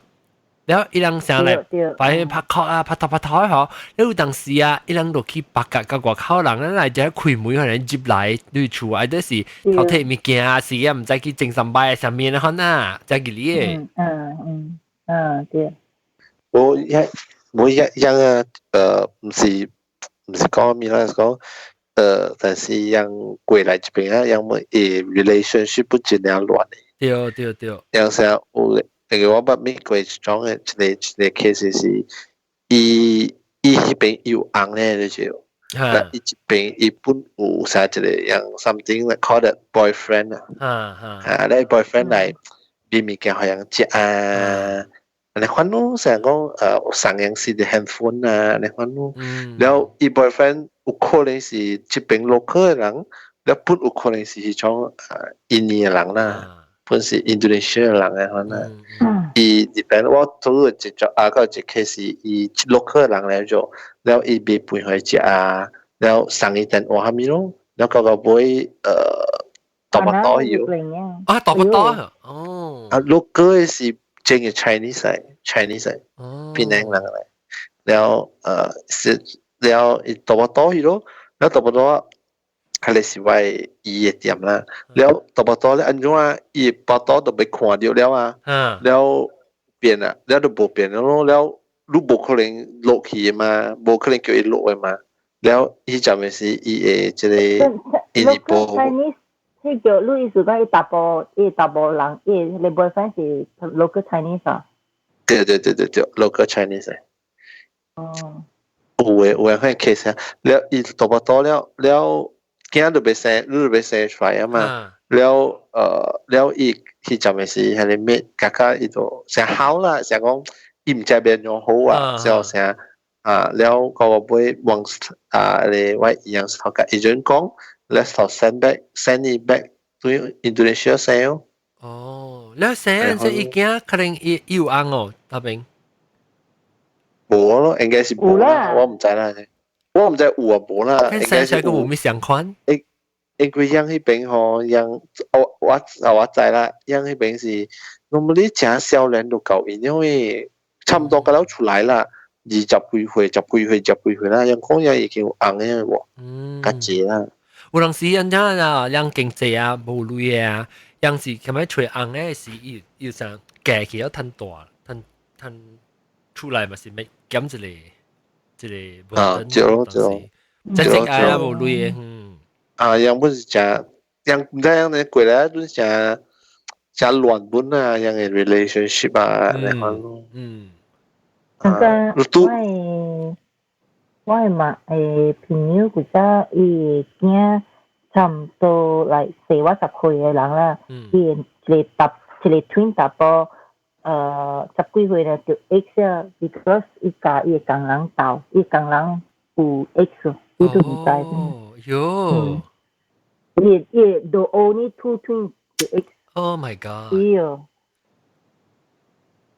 了伊人成來擺拍殼啊，拍拖拍拖嗬，了有當時啊，伊人就去北角甲外口人咧來遮開門可能入來你厝啊，就是偷摕物件啊，是啊，毋知去精神擺啥物咧可能，遮個哩的。嗯嗯嗯嗯，對。我一我一樣啊，毋是講咩啦，是講但是樣過來這邊啊，樣麼relationship 不盡量亂的。對對對。樣成有那個我捌美國一種的一個 case 是，伊彼邊有翁咧，就是，那伊這邊伊本有啥一個樣 something like called boyfriend 啊，啊，咧 boyfriend 來買物件予人食啊。你看咯，成日講送人是啲 handphone 啊，你看咯，了伊 boyfriend 有可能是這邊 local 的人，了本有可能是彼種印尼的人啦，本是 Indonesia 的人的可能。伊這邊我拄有一種啊個一 case 伊 local 的人來做，了伊買飯予伊食啊，了送伊電話啥物咯，了到到尾大巴刀有。啊，大巴刀哦。啊，local 的是真嘅 Chinese 嚟，Chinese 嚟，檳城人嚟，了是了伊大巴刀去咯，了大巴刀係是我伊的店啦，了大巴刀咧按怎啊？伊巴刀都被看著了啊，了變啊，了都無變咯，了你無可能落去的嘛，無可能叫伊落的嘛，了伊陣的是伊的這個印尼波。彼叫你意思講伊查埔，伊查埔人，伊你 boyfriend 是 local Chinese 啊？對對對對對，local Chinese。哦。有的款 case 啊，了伊大巴刀了了，囝都袂生，你都袂生出來啊嘛。了了伊彼陣的是彼個咩？家家伊就成好啦，成講伊毋知變樣好啊，就成啊了到尾往啊咧我營養師頭共 agent 講，let's send back send it back to Indonesia 生。哦，你生這伊囝可能伊有翁哦，那邊。無咯，應該是無啦，我毋知啦，我毋知有啊無啦。應該是個無咩相款。因為樣彼邊吼，樣我知啦，樣彼邊是，normally 誠少年就夠因為差不多到了出來啦，20幾歲、10幾歲、10幾歲啦，樣講樣已經有翁的無，較濟啦。有當時人家啊，人經濟啊，無鐳啊，樣是咁樣揣翁咧是伊伊想嫁去要趁大，趁趁出來嘛是欲減一個一個啊，對咯對咯，真正愛啊無鐳的，嗯。啊，樣本是誠，樣毋知樣呢過來本誠誠亂本啊，樣的 relationship 啊，按呢款咯。啊，我的嘛朋友古早伊囝差毋多來細我10歲的人啦，伊一個查一個 twin 查埔，10幾歲咧就 AIDS 啊，because 伊共伊的工人鬥，伊工人有 AIDS，伊都毋知。哦，喲。伊 the only two twin 就 AIDS。 Oh my god！喲。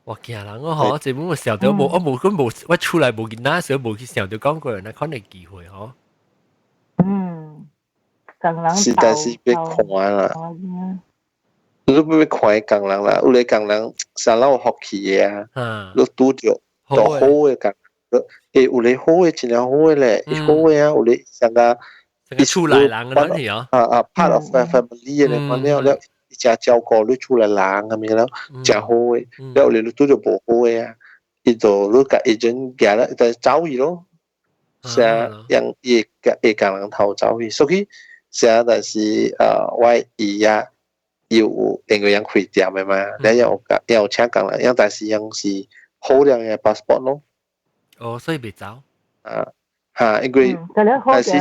我驚人哦，嗬！這本我想到無，我無佢無，我出來無囡仔時無去想到講過那款的機會，嗬。嗯，工人實在是欲看啦。你欲看工人啦，有的工人啥老有福氣的啊，你拄著都好的工，有的好的真正好的咧，好的啊，有的像個出來人嗰啲哦。啊啊，part of family 的，反正了。伊誠照顧你厝內人啥物了，誠好的，了有你拄著無好的啊，伊就你共 agent 行了，就走去咯，成讓伊會共人偷走去，所以成但是我姨啊，有因為人開店的嘛，你有請工人，但是樣是好量的 passport 咯。哦，所以袂走。啊，哈，因為但是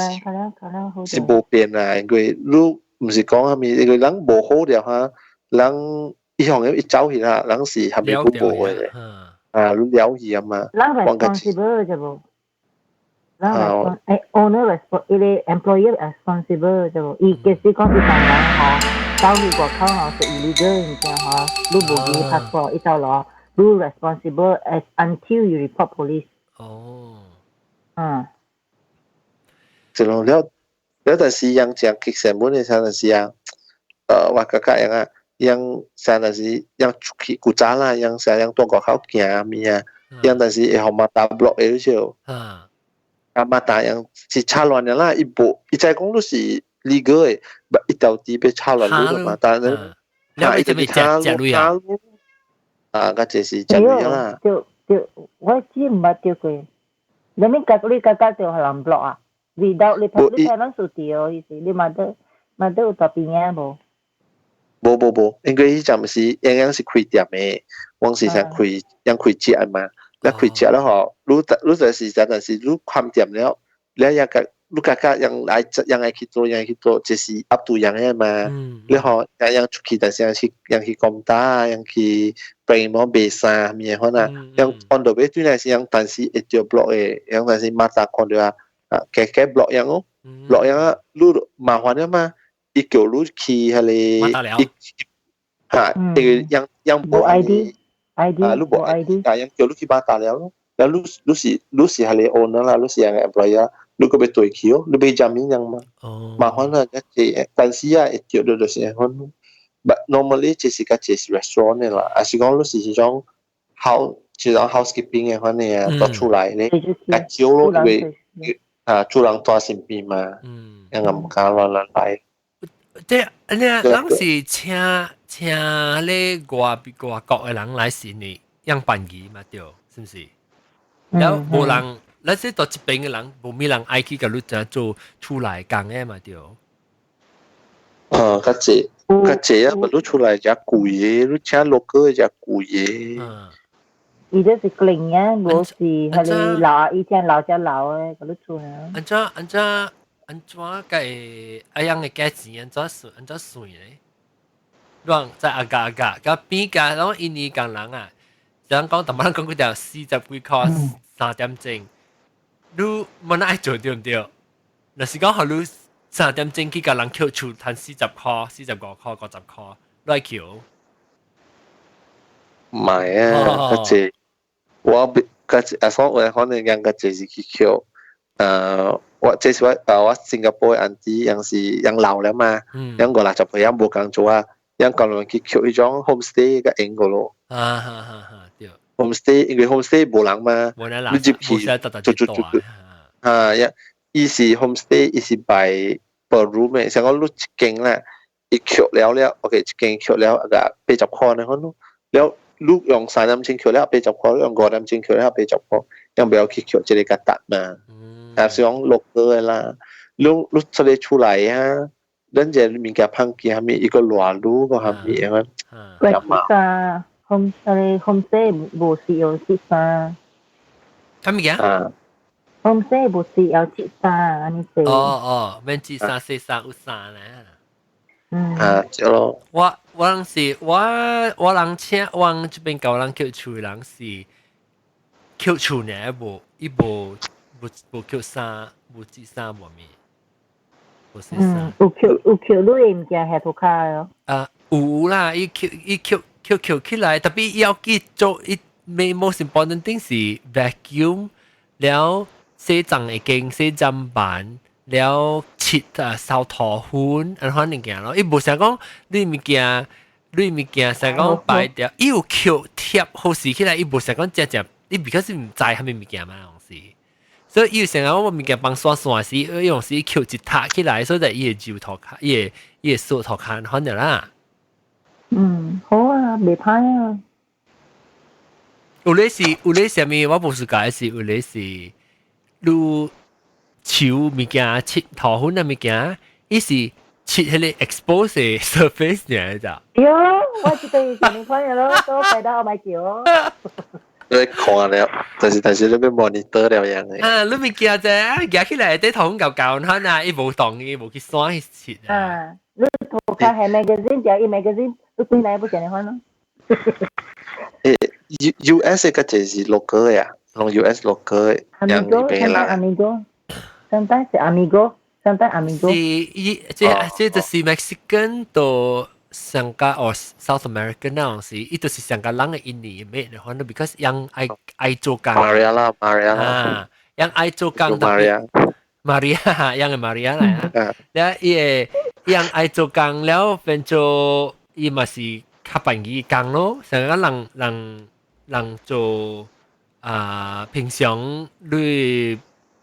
是無變啦，因為你毋是講啥物，因為人無好了哈，人伊項一走去啦，人是啥物都無的，啊，你了去啊嘛。人 responsible 就無。人 owner respons，伊個 employer responsible 就無，伊其實講伊幫人吼，走去外口吼是 illegal 物件吼，你無給 passport 伊走囉，你 responsible as until you report police。哦。就咯了，了但是樣講極成本的啥就是啊，我感覺樣啊，樣成但是樣出去古早啦，樣成樣到外口行物啊，樣但是會予 MATTA block 的時啊 MATTA 樣是插亂了啦，伊無伊知講你是 legal 的，伊到底欲插亂你嘛，但係你這邊食食鐳啊？啊，個這是食鐳啦。對對，我知毋捌著過。你咪家你家家就予人 block 啊？Without 你你睇攏數掉意思，你嘛得嘛得有大邊仔無？無無無，因為彼陣是樣樣是開店的，往時想開樣開食嘛，你開食了吼，你你就是陣時你關店了，你也個你家家樣來樣愛去做樣去做，這是 up to 樣的嘛。你吼樣樣出去，但是樣去樣去工打，樣去平毛賣衫物款啊，樣 on the way 對來是樣，但是會著 block 的，樣但是 MATTA 看著啊，啊，加加 block 樣哦，block 樣啊，你麻煩了嘛。伊叫你去彼個，伊嚇，因為樣樣無 ID，ID 啊，你無 ID，啊，樣叫你去 MATTA 了咯。了你你是你是彼個 owner 啦，你是樣個 employer，你閣欲對去哦，你欲 jamin 樣嘛？麻煩啦，一濟，但是啊，會著你就是按款。But normally 這是較濟是 restaurant 的啦，還是講你是這種 house，這種 housekeeping 的款的啊，蹛厝內咧，較少咯，因為啊，主人蹛身邊嘛，樣個毋敢亂亂來。即你人是請請咧外外國的人來是呢，樣辦儀嘛對，是毋是？然後無人，咱這到這邊的人，無咩人愛去共你怎做厝內工的嘛對。啊，較濟較濟啊，無你厝內誠貴的，你請 local 的誠貴的。伊這是 clean 啊，無是彼个老以前老只老的，共你厝啊。按怎按怎按怎個會啊樣的價錢按怎算按怎算咧？亂在 agak agak，佮比價，然後印尼工人啊，人講，淡薄人講幾條40幾塊3點鐘，你無愛做對毋對？若是講予你3點鐘去共人抾厝，趁40塊、45塊、50塊，你愛抾？毋係啊，較濟我較濟啊，所有可能樣較濟是去抾，我這是我啊，我新加坡的 auntie 樣是樣老了嘛，樣50-60歲樣無工做啊，樣講人去抾彼種 homestay 較閒個咯。啊哈哈哈，對。 homestay 因為 homestay 無人嘛，你入去做做做做，啊，一伊是 homestay，伊是 by per room 的，像講你一間啦，伊抾了了，OK，一間抾了啊個80塊呢，可能了你用3點鐘抾了80塊，用5點鐘抾了80塊，樣不要去抾這個較值嘛。啊，是講 local 的啦，你你出來厝內啊，咱這物件芳件啥物，伊個熱爐個啥物樣啊？喂，衫 home 誒 homestay 無是用折衫。啥物件？啊。 homestay 無是要折衫，按呢濟。哦哦，免折衫、洗衫有衫咧。嗯。啊，對咯。我我人是我我人請我人這邊舊人抾厝的人是抾厝呢，無伊無無無抾衫，無折衫無物，無洗衫。有抾有抾你的物件下塗跤咯。啊，有啦，伊抾伊抾抾抾起來，特別要去做伊 most important thing 是 vacuum 了洗髒會間洗砧板了切啊掃塗粉，按款物件咯。伊無想講你物件，你物件想講擺掉，伊有抾貼好勢起來，伊無想講正正，伊 because 毋知啥物物件嘛，有時。所以伊有想講我物件放刷刷時，伊用時抾一塔起來，所以伊會就塗跤，伊會伊會掃塗跤反正啦。嗯，好啊，袂歹啊。有咧是有咧啥物，我無是解是有咧是，你手物件切塗粉的物件，伊是切彼個 expose surface 爾咋？對咯，我這個是你款咯，都擺到後擺橋。你看了，但是但是你欲 monitor 了樣的。啊，你物件啫，夾起來啲塗粉厚厚，看啊，伊無動，伊無去刷去切啊。啊，你塗跤係 magazine，就伊 magazine，你幾來不見你款咯？誒，U U S 個就是 local 呀，攏 U S local 樣呢邊啦。Amigo，sometimes 是 amigo，sometimes amigo。是伊這這就是 Mexican 到上加或 South American 那種是，伊就是上加人的印尼咩的，反正 because 人愛愛做工。 Maria 啦，Maria 啦。啊，人愛做工特別。 Maria，人嘅 Maria 來啊。了伊會人愛做工了變做伊嘛是較便宜工咯，成個人人人做啊，平常你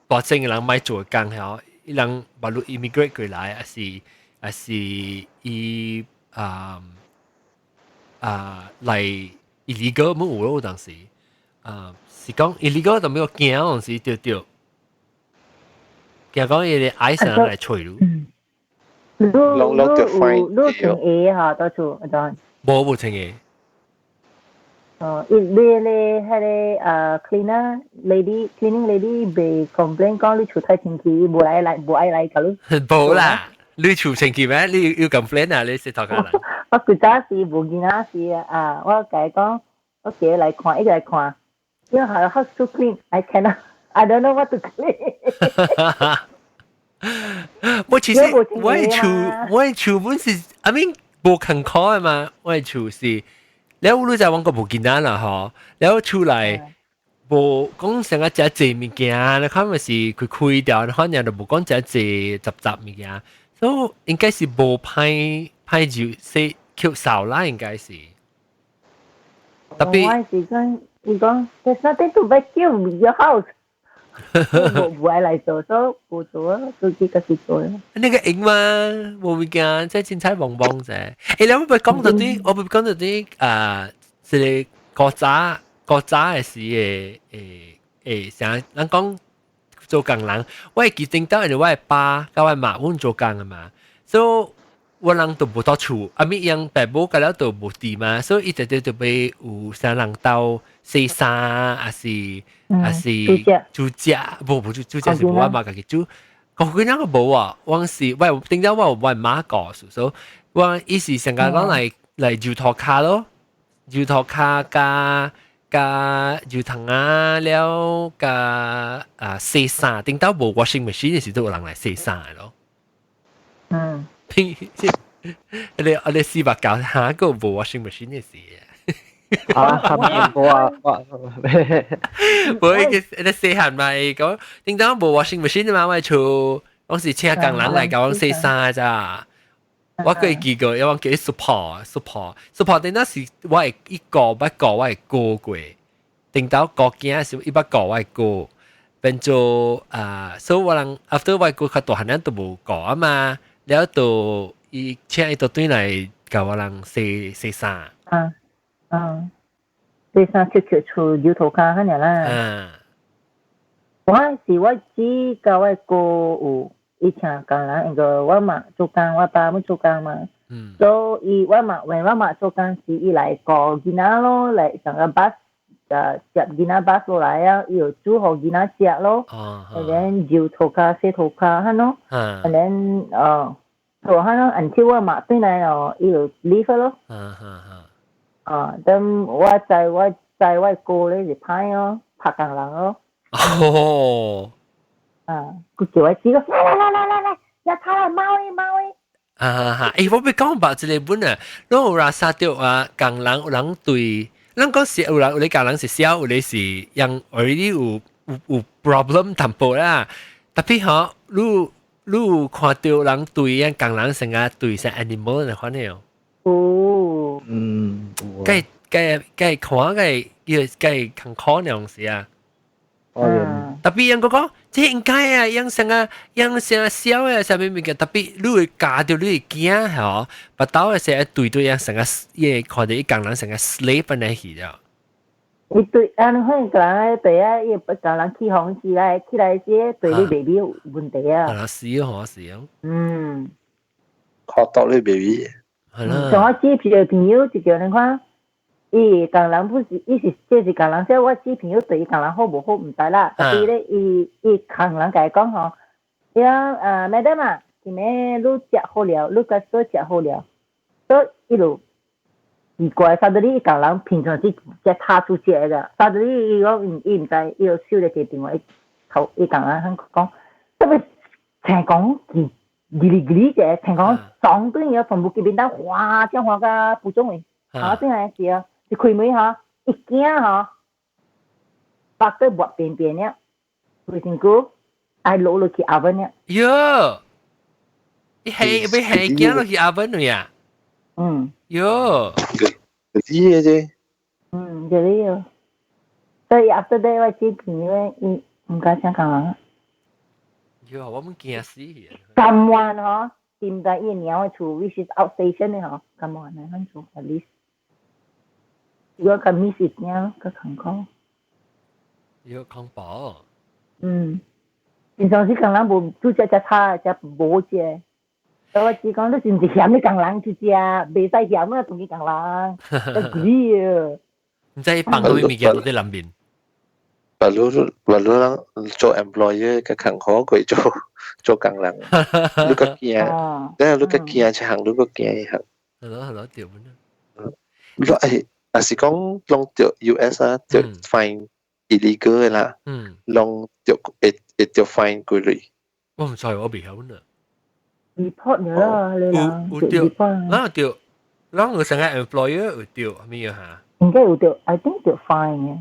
保證嘅人莫做工吼，伊人把你 immigrate 過來，抑是伊啊啊來 illegal 冇有咯，當時啊是講 illegal 就沒有驚當時對對，驚講伊個愛上來揣你。你你有你穿鞋哈？到處阿當。無無穿鞋。哦，伊你咧彼个cleaner lady，cleaning lady 袂 complain 講你厝太清氣，無來來無愛來共你。無啦，你厝清氣咩？你有 complain 啊？你是頭家人。我舊早時無囡仔時啊，我共伊講，我叫伊來看，伊來看，因為 house too clean, I cannot, I don't know what to clean。我其實我的厝本是，I mean 無艱苦的嘛，我的厝是。了你就揾個無簡單啦吼，了出來無講成個食濟物件，你看咪是佢開掉，反正就無講食濟雜雜物件，所以應該是無歹歹就洗吸掃啦，應該是。特別我是講，伊講 There's nothing to vacuum your house。無無愛來做，所以無做啊，自己家己做。那個用嘛，無物件，這凊彩摸摸者。欸，你我講到啲，我講到啲啊，這個古早古早的時的誒誒，啥？咱講做工人，我會記得到，因為我的爸佮我媽阮做工的嘛，所以我人都無佇厝，啊咪樣爸母佮了都無佇嘛，所以伊直直就欲有啥人鬥洗衫，抑是煮食，無無煮煮食是無我媽家己煮。個幾兩個無啊，我是我頂早我有我媽教，所以我伊是上個講來來揉塗跤咯，揉塗跤加加揉糖啊了加啊洗衫，頂到無 washing machine 時都有人來洗衫的咯。你四百九下個無 washing machine 的時。啊，係咪我啊？我無伊個你細漢嘛，講頂當無 washing machine 嘛，我厝攏是請工人來共阮洗衫咋。我閣會記過，因為叫伊 support support support 頂當是我會伊顧捌顧我的哥過，頂到顧囝時伊捌顧我的哥，變做啊，所以我人 after 我的哥較大漢，咱都無顧啊嘛，了就伊請伊就轉來共我人洗洗衫。嗯嗯，洗衫出去厝牛頭跤遐爾啦。我是我姊佮我哥有。伊請工人，因為我媽做工，我爸母做工嘛。所以我媽，when 我媽做工時，伊來顧囡仔咯，來上個 bus，接囡仔 bus 落來啊，伊就煮予囡仔食咯。And then 揉塗跤、洗塗跤，彼咯。And then 做彼咯，until 我媽轉來哦，伊就 leave 咯。啊，等我載我載我哥咧是歹哦，拍工人咯。啊！佢叫我姊個，來來來來來，來睇下貓誒貓誒。啊哈！欸，我欲講白一个本啊，攏有人殺著啊，工人有人對，咱講是有人有咧工人是痟，有咧是樣 already 有有 problem 淡薄啦。特別吼，你你有看著人對樣工人成啊對成 animal 的款哦。哦。該該該看該伊該艱苦那種時啊。特別人講，這應該啊，養成啊，養成痟的啥物物件，特別你會教著你的囝吼，腹肚的時對對樣成個，伊看著伊工人成個 slave 般來去了。伊對，啊，你可能人對啊，伊共人起風起來，起來時對你 baby 有問題啊。啊，是哦，是哦。看到你 baby。係啦。像我姊朋友就叫你看。伊工人不是，伊是這是工人，所以我姊朋友對伊工人好無好毋知啦。特別咧，伊伊工人共伊講吼，伊講madam 啊，今暝你食好了，你甲所食好了，所以伊就奇怪，suddenly 伊工人平常時食踏出食的，suddenly 伊講伊毋知，伊就收了一個電話，伊頭伊工人肯講，特別聽講伊叽哩叽哩一個，聽講撞對啊，從無記面單嘩，這樣嘩甲不中位，啊，轉來是啊。一開門吼，一驚吼，腹都抹便便了，規身軀愛落落去 oven 了。喲，伊係欲係驚落去 oven 了呀？嗯。喲，知嘅啫。嗯，就呢個。所以 after that 我知朋友伊毋敢請工人。喲，我們驚死。甘灣嗬，掂在伊娘嘅厝，which is outstation 嘅嗬，甘灣啊，阮厝 at least。如果較 miss 一點，較艱苦。喲，恐怖。嗯，平常時工人無煮食食差，食無食。我只講你是毋是嫌你工人去食，袂使嫌啊，同佢工人，真貴啊！唔知放啥物物件都佇內面。白魯白魯人做 employer 較艱苦過做做工人，你較驚，等下你較驚一項，你較驚一項。係咯係咯，對本啊。你誒，若是講攏著 US 啊，著 fine illegal 嘅啦，攏著會會著 fine 幾鐳。我毋知，我未曉呢。 report 了你啦，有著，咱有著，咱有成個 employer 有著，咩嚇？應該有著，I think 著 fine 嘅。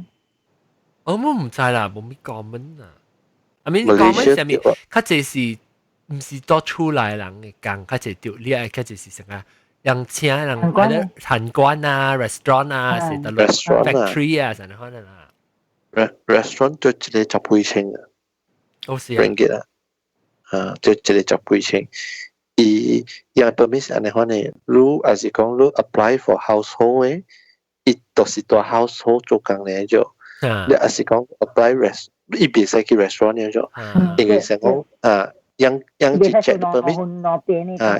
我毋知啦，無咩 common 啊。I mean common 啥物？較濟是毋是做厝內人嘅工，較濟著你愛較濟是啥個？人請人喺餐館啊、restaurant 啊，是得 factory 啊，啥物款啦。 restaurant 就一個十幾千啊。哦是啊。ringgit 啊，啊，就一個十幾千。伊伊 permit 是按呢款的，你若是講你 apply for household 的，伊就是蹛 household 做工咧就。你若是講 apply rest，伊袂使去 restaurant 咧就，因為是講啊，樣樣一 check permit，啊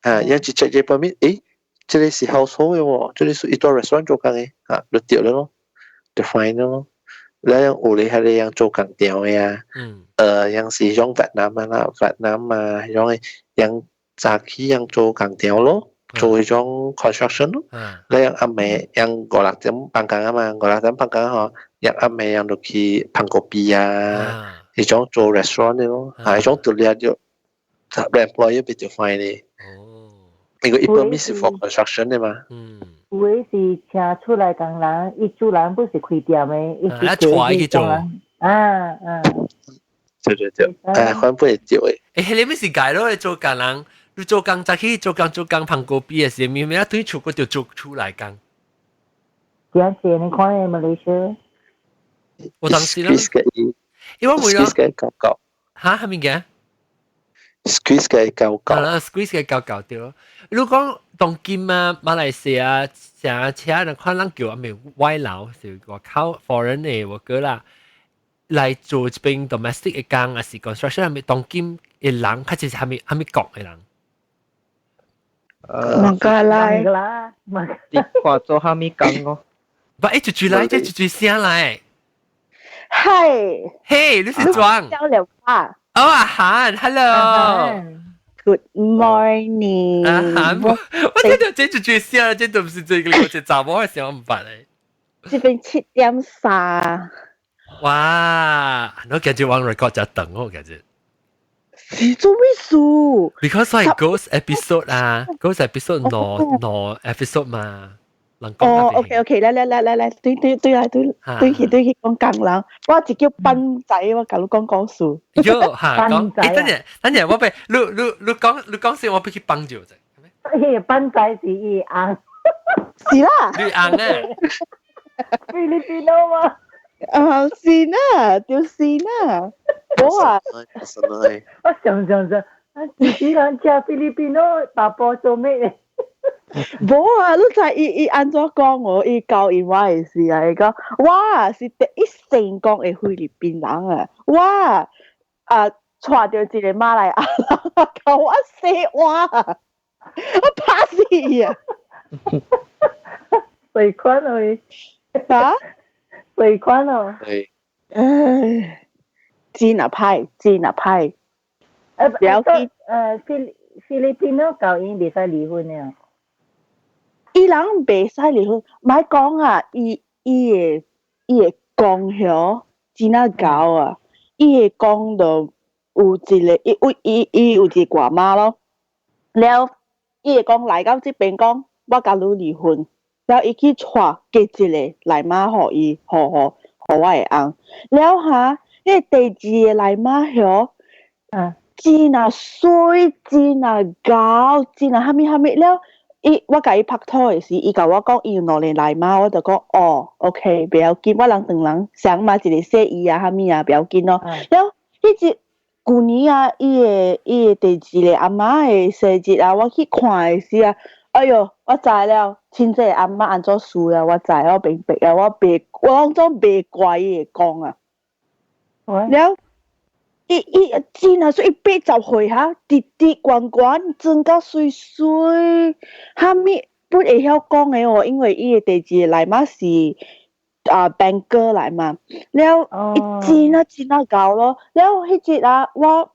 啊，樣一 check 這 permit，誒，這個是 household 的喎，這個是伊蹛 restaurant 做工的，啊，就對了咯，就 fine 咯。你樣有咧係你樣做工場的啊，樣是種越南啊啦，越南啊，迄種的樣早起樣做工場咯，做迄種 construction 咯。你樣暗暝樣五六點放工啊嘛，五六點放工吼，樣暗暝樣就去捧咖啡啊，迄種做 restaurant 的咯，啊，迄種就掠就 employer 比較 fine 的。哦，因為伊 permit 是 for construction 的嘛。有的是請出來工人，伊主人不是開店的，伊是帶去做。啊啊。對對對，誒，反不會對的。誒，彼個咪是解咯，你做工人，你做工早起做工做工捧咖啡的時，明明啊對出國就做出來工。點解你看馬來西亞？我當時啦，因為為咗 squeeze 嘅狗狗。嚇，係咪嘅？squeeze 嘅狗狗。係啦，squeeze 嘅狗狗對咯。如果講當今啊，馬來西亞成車人看人叫阿咩外勞，是外口 foreign 的 worker 啦，來做這邊 domestic 的工，還是 construction 係咪當今的人，較濟是啥物啥物國的人？孟加拉。啦，你看做啥物工哦？不，一直來，一直聲來。係。嘿，你是裝？交流啊。哦，阿涵，hello。 Good morning。阿涵，我聽到這一句聲，這都唔是這個，我這查某的聲，我毋捌咧。這邊7點3。哇！我感覺往 record 就等我感覺。是做咩事？Because like ghost episode 啊，ghost episode 兩兩 episode 嘛。哦，OK OK，來來來來來，對對對來對對去對去講工人，我一叫笨仔，我共你講故事。喲，嚇講，欸，等陣等陣，我俾你你你講你講先，我俾去幫住者。欸，笨仔是伊翁。是啦。你翁啊？菲律賓佬嘛？啊，是啦，就是啦。我啊，我想想想，啊，自己人食菲律賓佬爸爸做咩？無啊！你知伊伊按怎講我？伊教伊我的時啊，伊講我是第一成功的菲律賓人啊！我啊，娶著一個馬來亞人，共我洗碗，我拍死伊啊！誰款哦？啊？誰款哦？係。唉，真啊歹，真啊歹。了解。菲菲律賓佬教𪜶袂使離婚的。伊人袂使離婚，莫講啊！伊伊會伊會講曉真啊𠢕啊！伊會講到有一個，伊有伊伊有一個外媽咯。了，伊會講來到這邊講，我共你離婚。了，伊去娶加一個內媽予伊，予予予我的翁。了哈，彼個第二個內媽曉，真啊媠，真啊𠢕，真啊啥物啥物了。伊我共伊拍拖的時，伊共我講伊有兩个奶媽，我就講哦，OK，不要緊，我人兩人想嘛，一个細伊啊，啥物啊，不要緊咯。了後，彼日舊年啊，伊的第二个阿嬤的生日啊，我去看的時啊，哎喲，我知了，親戚阿嬤按怎輸了，我知，我明白啊，我袂，我攏總袂怪伊會講啊。了，伊伊真啊，說伊80歲哈，直直懸懸，妝甲媠媠，啥物本會曉講的哦，因為伊的第二個奶媽是啊 banker 來嘛，了伊真啊真啊𠢕咯，了彼日啊，我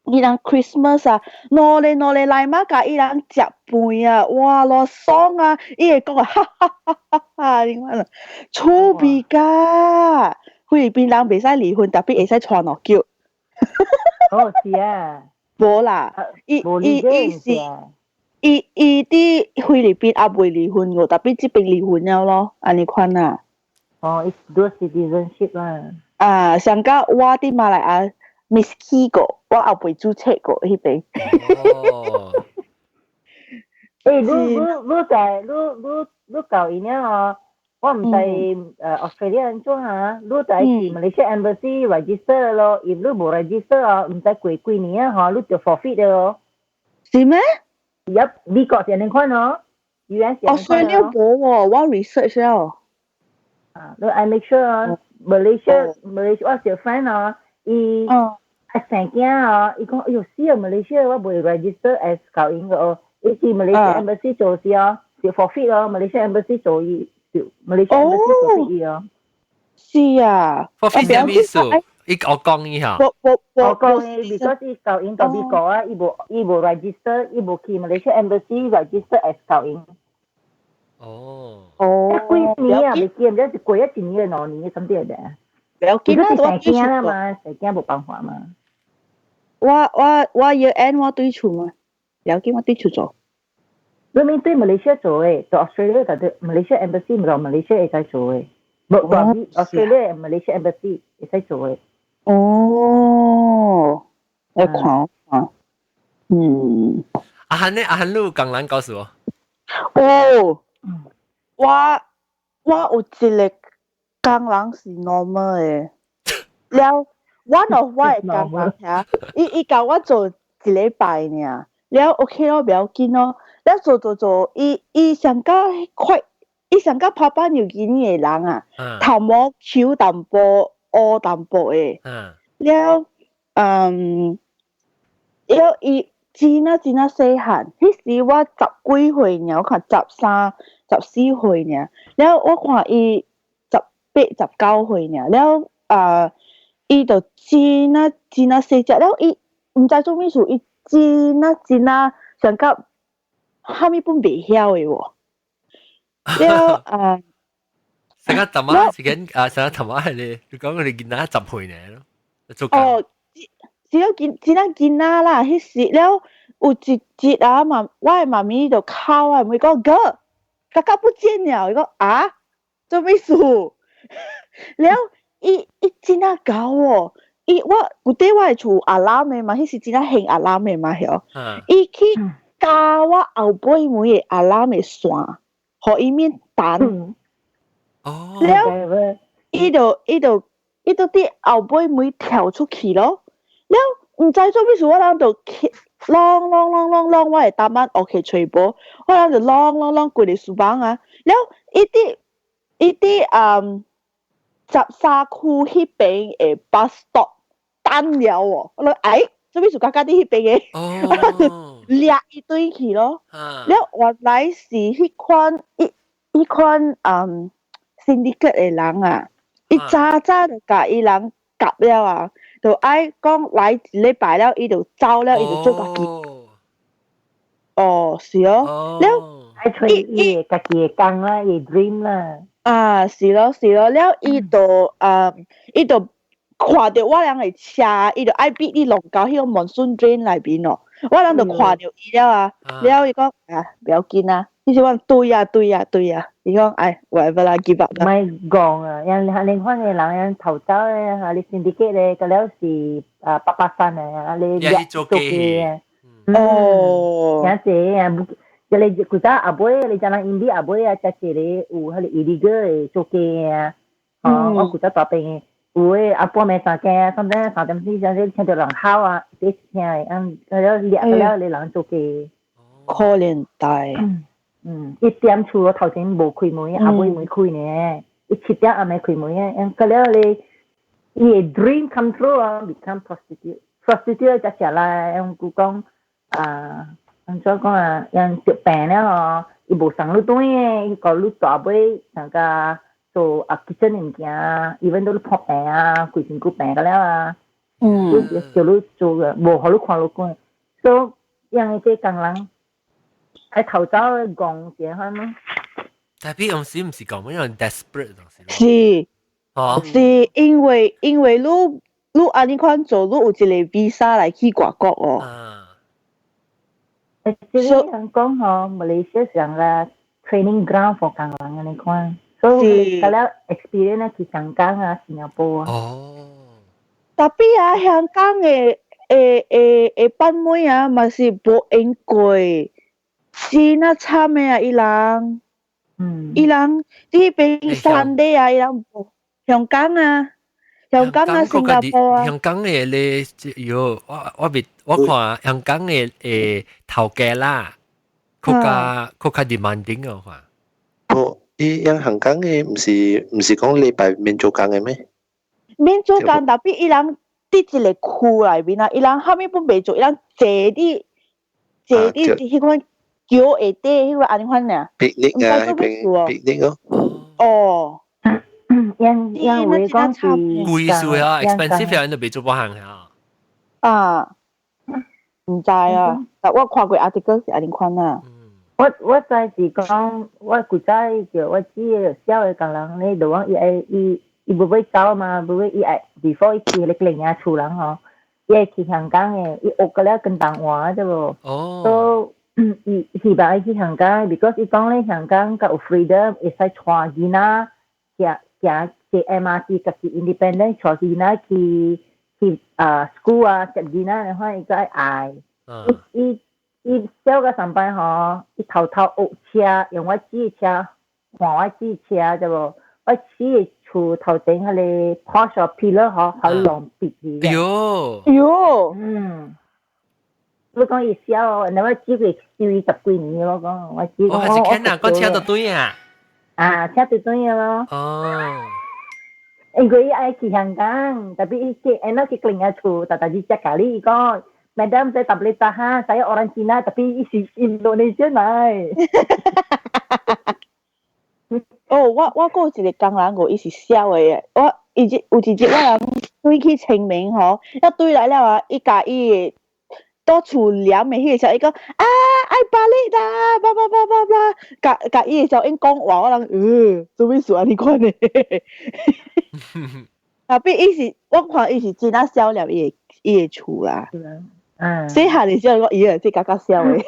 伊人 Christmas 啊，兩个兩个奶媽共伊人食飯啊，哇，偌爽啊！伊會講啊，哈哈哈哈哈，你看啦，趣味㗎，菲律賓人袂使離婚，tapi 會使娶兩叫。哦，是啊。無啦，伊伊伊是伊伊佇菲律賓也未離婚過，tapi 這邊離婚了咯，按呢款啊。哦，伊 dual citizenship 啦。啊，上甲我佇馬來亞 miss 去過，我也未註冊過彼邊。哦。欸，你你你在你你你舊年哦，我毋知Australia 按怎啊，你在去 Malaysia Embassy register 咯，if 你無 register 哦，毋知過幾年啊吼，你就 forfeit 咯。是咩？入美國是按呢款哦，US 是按呢款 Australia 無喎，我 research 了。啊，你愛 make sure 哦，Malaysia Malaysia 我小 friend 哦，伊啊生囝哦，伊講哎喲死啊，Malaysia 我未 register as 舊英個哦，伊去 Malaysia Embassy 做時哦，是 forfeit 咯，Malaysia Embassy 做伊，Malaysia Embassy 做伊哦。是啊。 forfeit 啥物意思？伊我講伊下。我我我講伊，because 伊舊英到美國啊，伊無 register，伊無去 Malaysia Embassy register as 舊英。哦。哦。幾年啊？未記，毋知是過一年兩年，什麼的。不要緊啊，我生囝啦嘛，生囝無辦法嘛。我我我 year end 我對厝嘛，不要緊，我對厝做。你免對馬來西亞做的，到 Australia 就對 Malaysia Embassy 毋到馬來西亞會使做的，無到 Australia Malaysia Embassy 會使做的。哦，我看啊，嗯。阿漢呢？阿漢你有工人告訴我。哦，我我有一个工人是 normal 的，了，one of 我的工人遐，伊伊共我做一禮拜爾，了 OK 咯，不要緊咯，了做做做，伊伊上較快，伊上較帕巴紐幾尼的人啊，頭毛翹淡薄，烏淡薄的，了，嗯，了伊真啊真啊細漢，彼時我十幾歲爾，我看13、14歲爾，了我看伊18、19歲爾，了啊，伊就真啊真啊細隻，了伊毋知做物事，伊真啊真啊上甲啥物本袂曉的喎，了啊，成個頭仔時間啊，成個頭仔係你，你講佢哋囡仔10歲呢咯，做哦，只有囡真啊囡仔啦，彼時了有一日啊媽，我的媽咪就敲我的門講哥，哥哥不見了，伊講啊，做咩事？了伊伊真啊𠢕哦，伊我舊底我的厝 alarm 的嘛，彼時真啊興 alarm 的嘛曉，伊去咬我後尾門的 alarm 的線，予伊免彈。哦，了伊就伊就伊就佇後尾門跳出去咯，了毋知做咩事，我人就去啷啷啷啷啷，我的答案 OK 揣無，我人就啷啷啷規个書房啊，了伊佇伊佇嗯13區彼邊的 bus stop 等了哦，我講哎，做咩事家家佇彼邊的？哦，掠伊轉去咯，了原來是彼款彼彼款嗯 syndicate 的人啊，伊早早就共伊人夾了啊，就愛講來一禮拜了，伊就走了，伊就做家己。哦，是哦，了愛揣伊家己的工啦，伊 dream 啦。啊，是咯是咯，了伊就啊，伊就看著我人的車，伊就愛逼你弄到彼個 monsoon drain 內面咯。我人就看著伊了啊，了伊講啊，不要緊啊，伊是講對啊對啊對啊，伊講哎，whatever 啦，give up 啦。莫講啊，人另款的人人逃走咧，啊你 syndicate 咧，個了是啊八八三啊，啊你做機啊。哦，有濟啊，一個古早阿妹，你講人印度阿妹啊，才一個有彼個 illegal 的做雞啊，哦，我古早大病，有的阿半暝三更，三點3點四點聽著人哭啊，第一次聽的，嗯，了掠了你人做雞。可憐大。嗯，1點厝頭前無開門，阿妹沒開呢，伊7點阿未開門啊，嗯，個了你，伊的 dream come true 啊，become prostitute，prostitute 就食啦，用古講啊，按怎講啊，用得病了吼，伊無送你轉的，伊共你大尾上個做啊 kitchen 物件，even 都你破病啊，規身軀病個了啊，叫你做個，無予你看你講，所以樣這工人愛頭走戇一下咯。 Tapi 有時毋是講，因為 desperate 東西。是，哦，是因為你按呢款做，你有一個 visa 來去外國哦。啊，這個人講吼，馬來西亞上個 training ground for 工人按呢款，所以佢了 experience 去香港啊、新加坡啊。哦。 Tapi 啊，香港的板妹啊，嘛是無閒過，真啊慘的啊，伊人。伊人佇彼邊山地啊，伊人無香港啊，香港啊，新加坡啊。香港的咧，喲，我別我看香港的頭家啦，較較 demanding 啊，看。哦，伊樣香港的毋是講禮拜免做工的咩？免做工，tapi 伊人佇一個區內面啊，伊人啥物攏袂做，伊人坐佇彼款橋下底彼款按呢款爾。 Picnic 啊，彼邊 picnic 咯。哦。因因為講是貴數啊，expensive 啊，都袂做半項啊。啊，毋知啊，但我看過 article 是按呢款啊。我知是講，我古早叫我姊小的工人咧，就講伊愛伊無欲走嘛，無欲伊愛 before 伊去彼個另外厝人吼，伊愛去香港的，伊學過了廣東話對無？哦。所以伊希望伊去香港，because 伊講咧香港較有 freedom，會使帶囡仔行行坐 MRT，家己 independent 帶囡仔去啊 school 啊，接囡仔的話，伊閣愛愛。伊小個上班吼，伊偷偷學車，用我姊的車換我姊車對無？我姊的厝頭前彼個 porch pillar 吼，予伊弄篕去。喲喲，嗯，你講伊小，那我姊佢收伊十幾年，我講我姊講。哦，還是看啊，講車就對啊。啊，車就對咯。哦。因為伊愛去香港，tapi 伊去，因去另外厝，逐逐日食咖喱，伊講。Madam, saya tak boleh tahan. Saya orang Cina tapi 伊是 Indonesia 來。哦，我閣有一個工人，伊是痟的。我伊日有一日我人對去清明吼，一對來了啊，伊共伊的倒厝黏的彼個時候，伊講啊愛 balik 啦，blah blah blah blah blah，共共伊的小英講話，我人做咩事按呢款的？Tapi 伊是我看伊是真啊痟了伊的厝啦。細漢的時候，我伊個這較較痟的。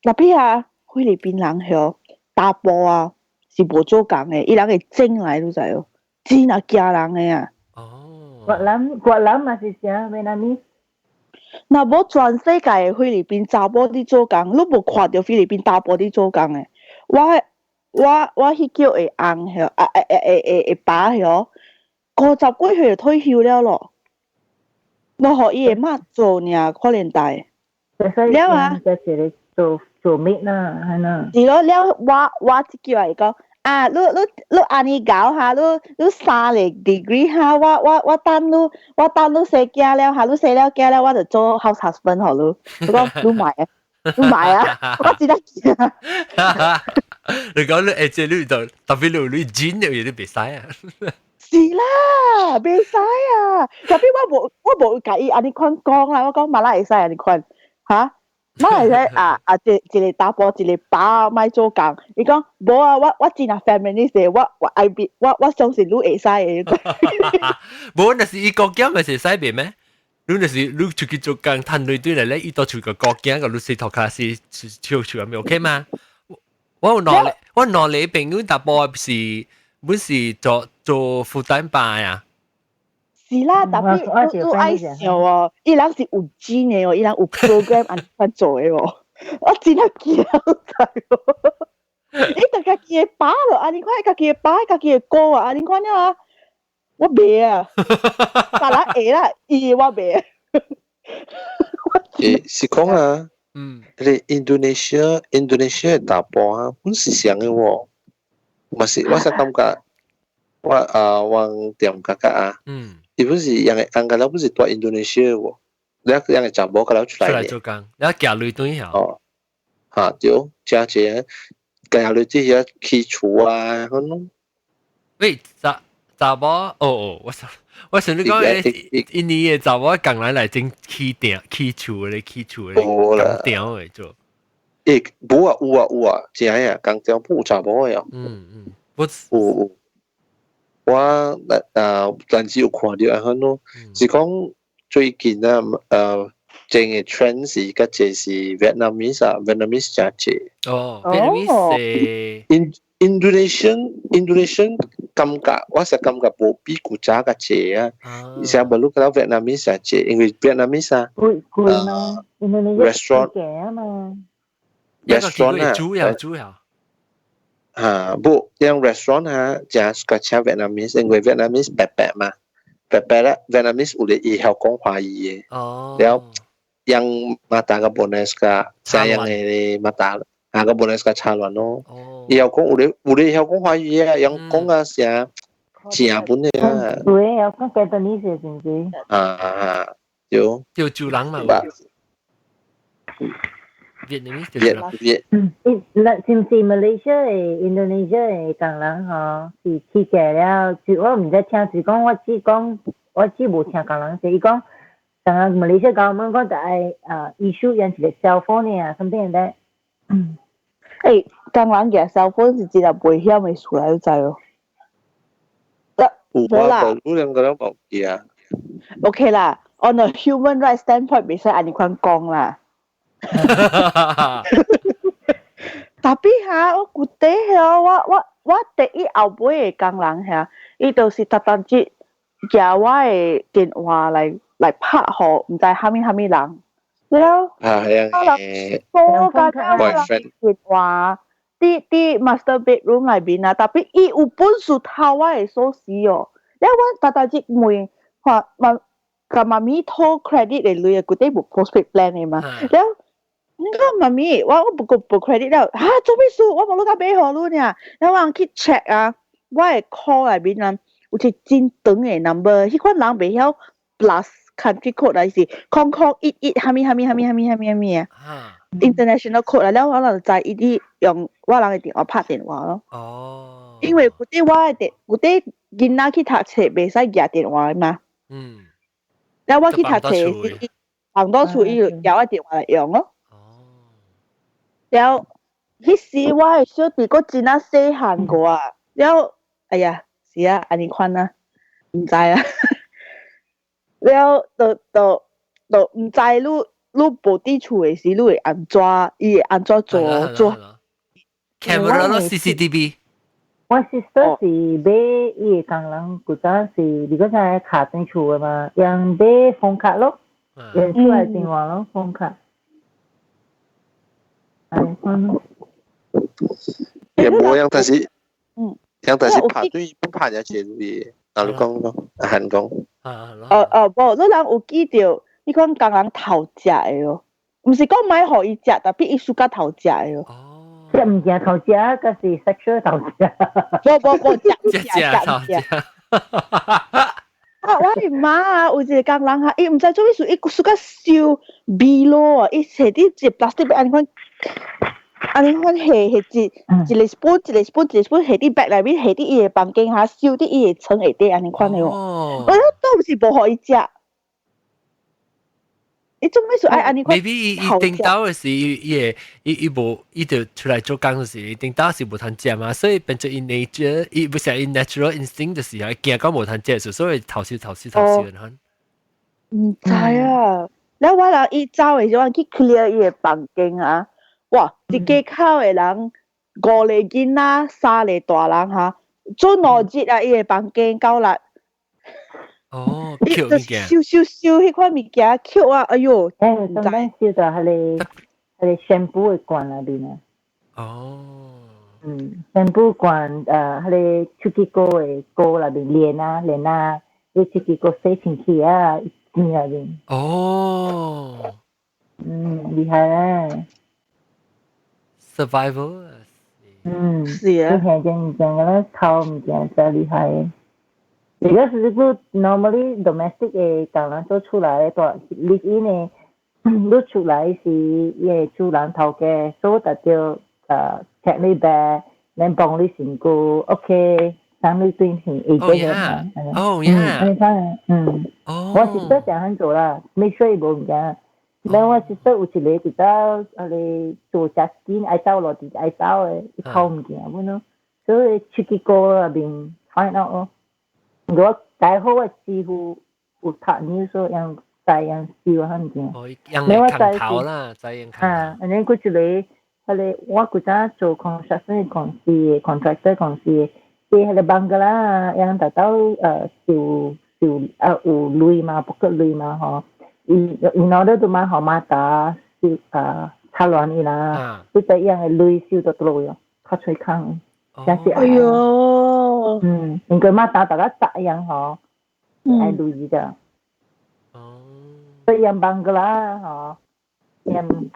Tapi 啊，菲律賓人吼，查埔啊是無做工的，伊人會整來你知無？真啊驚人的啊！哦。越南越南嘛是啥越南語？若無全世界的菲律賓查某佇做工，你無看著菲律賓查埔佇做工的。我彼叫的翁吼，啊啊啊的爸吼，50幾歲就退休了咯。我予伊的媽做爾，可憐大。了啊！做做咩啦？係啦。是咯，了我這句話講啊，你按呢𠢕哈，你三個 degree 哈，我等你生囝了哈，你生了囝了，我就做 house husband 予你。我講你買啊，你買啊，我真係驚。你講你這你就特別你剪入你袂使啊。是啦，袂使啊！Tapi 我無共伊按呢款講啦，我講馬來會使按呢款，哈？馬來會使啊啊！一一個查埔一個爸莫做工，伊講無啊！我真係 feminist 的，我愛變，我相信你會使的。無，若是伊國家咪是使袂咩？你若是你出去做工，趁錢對來咧，伊到厝個國家個你洗頭卡是唱唱咪 OK 嗎？我兩個朋友查埔是本是做負擔爸呀。是啦，tapi 你愛想哦，伊人是有錢的哦，伊人有 program 按呢款做的哦。我真係驚在喎！你大家己的把咯，啊你看家己的把，家己的歌啊，你看啊，我袂啊，別人會啦，伊我袂。誒，是講啊，你 Indonesia 的查埔啊，本是啥的喎？嘛是，我是感覺，我啊，我店家家啊，伊本是樣個按個了，本是住 Indonesia 喎，你樣個查某個了出來出來做工，你行雷對下。哦，嚇對，真濟，行雷對遐起厝啊，可能。喂，查查某，哦哦，我想你講，印尼的查某工人來整起店、起厝的、起厝的，工廠的做。欸，無啊，有啊，有啊，真啊，工廠有查某的哦。我有有。我啊，但是有看到按款咯，是講最近啊，正嘅 trend 是較濟是 Vietnamese 啊，Vietnamese 誠濟。哦，Vietnamese。 Indonesian 感覺，我是感覺無比古早較濟啊。而且無你看到 Vietnamese 誠濟，因為 Vietnamese 啊，貴貴嘛， restaurant 啊嘛，restaurant 啊，主要主要。嚇，無，像 restaurant 啊，誠較請 Vietnamese，因為 Vietnamese 白白嘛，白白啦，Vietnamese 有咧會曉講華語的。了，樣馬達個 bonus 個，這樣的馬達。啊個本來是個差亂咯，伊曉講有咧有咧曉講華語啊，樣講啊啥正本的啊。對，曉講 Cantonese 是毋是？啊啊，對。就潮人嘛。Vietnamese 越越。嗯，是毋是 Malaysia 的、Indonesia 的工人吼，是起價了？就我毋知聽誰講，我只講我只無聽工人說，伊講，當 Malaysia government 講就愛啊 issue 樣一個 cell phone 啊，something like that。嗯。欸，工人舉 cell phone 是真係危險的事來，你知哦？有啊，無兩個人無記啊。 OK 啦，on a human right standpoint，袂使按呢款講啦。但係哈，我覺得吼，我第一後尾的工人遐，伊就是逐逐日舉我的電話來拍予毋知蝦米蝦米人。了，啊係啊，我甲電話佇 master bedroom 內面啊，但係伊有本事偷我的鎖匙哦。了，我逐逐日問，看媽共媽咪討 credit 的鐳啊，舊底無 postpaid plan 的嘛。了，你講媽咪，我無個無 credit 了，哈做咩事？我無你甲買予你爾。了，我去 check 啊，我的 call 內面啊，有一個真長的 number，彼款人袂曉 plus country code 來是空空一一蝦米蝦米蝦米蝦米蝦米蝦米啊，international code 來了，我就知伊佇用我人的電話拍電話咯。因為舊底我的電，舊底囡仔去讀冊袂使舉電話嘛。了我去讀冊時，放到厝伊就舉我電話來用咯。了，彼時我的小弟閣真啊細漢過啊，了，哎呀，是啊，按呢款啊，毋知啊。了，就毋知你無佇厝的時，你會按怎？伊會按怎做做？camera 咯，CCTV。我 sister 是買伊的工人，古早是你嗰陣卡轉厝的嘛，用買 phone 卡咯，用厝的電話咯，phone 卡。按款咯。也無樣，但是，樣但是拍對不拍人家錢啊，你講咯，韓講。哦哦，無，你人有記著，你講工人偷食的咯，毋是講莫予伊食，但係伊 suka 偷食的咯。食物件偷食，閣是 sexual 偷食。無無無，食食食食。啊！我的媽啊，有一個工人哈，伊毋知做咩事，伊 suka 收 Milo 啊，伊摕佇一個 plastic bag 按呢款，按呢款下下一個 spoon 一個 spoon 一個 spoon 下佇 bag 內面，下佇伊的房間哈，收佇伊的床下底按呢款的哦。我都毋是無予伊食。伊做咩事愛按呢款？Maybe 伊頂到的時，伊會伊伊無伊就出來做工時，伊頂到是無通食嘛，所以變做伊 nature，伊不是伊 natural instinct 就是係驚講無通食，所以偷燒偷燒偷燒咁。毋知啊，了我人伊走的時，我去 clear 伊的房間啊，哇！一家口的人五個囡仔，三個大人哈，做2日啊，伊的房間夠力。哦，伊就收收收彼款物件，抾啊！哎喲，欸，當然收到彼個，彼个 shampoo 的罐內面啊。shampoo 罐彼个手機膏的膏內面連啊連啊，你手機膏洗清氣啊，錢內面。厲害啊！ Survival。是啊。你聽見講個咧偷物件真厲害。如果是個 normally domestic 的工人做出來的，live in 的，你出來是伊的主人頭家，所以就著check 你病，咱幫你身軀，OK，送你轉去會記得嘛。你睇，我是得這樣做啦，make sure 伊無物件。然後我是說有一個比較啊咧做食緊愛走落佇愛走的，伊偷物件本咯，所以出去過內面 find out 咯。我大好我師傅有讀 news 說用知用燒物件。哦，用嚟扛頭啦，知用扛。啊，然後佫一個，彼個我古早做 construction 公司，contractor 公司，伊彼個邦格拉用達到收收啊有鐳嘛，不過鐳嘛吼。伊 in order to 買號馬達收啊插亂伊啦，佢就用個鐳收到倒咯，較吹空。哎喲，因為馬達大家砸樣吼，愛鐳的。所以用邦格拉吼，用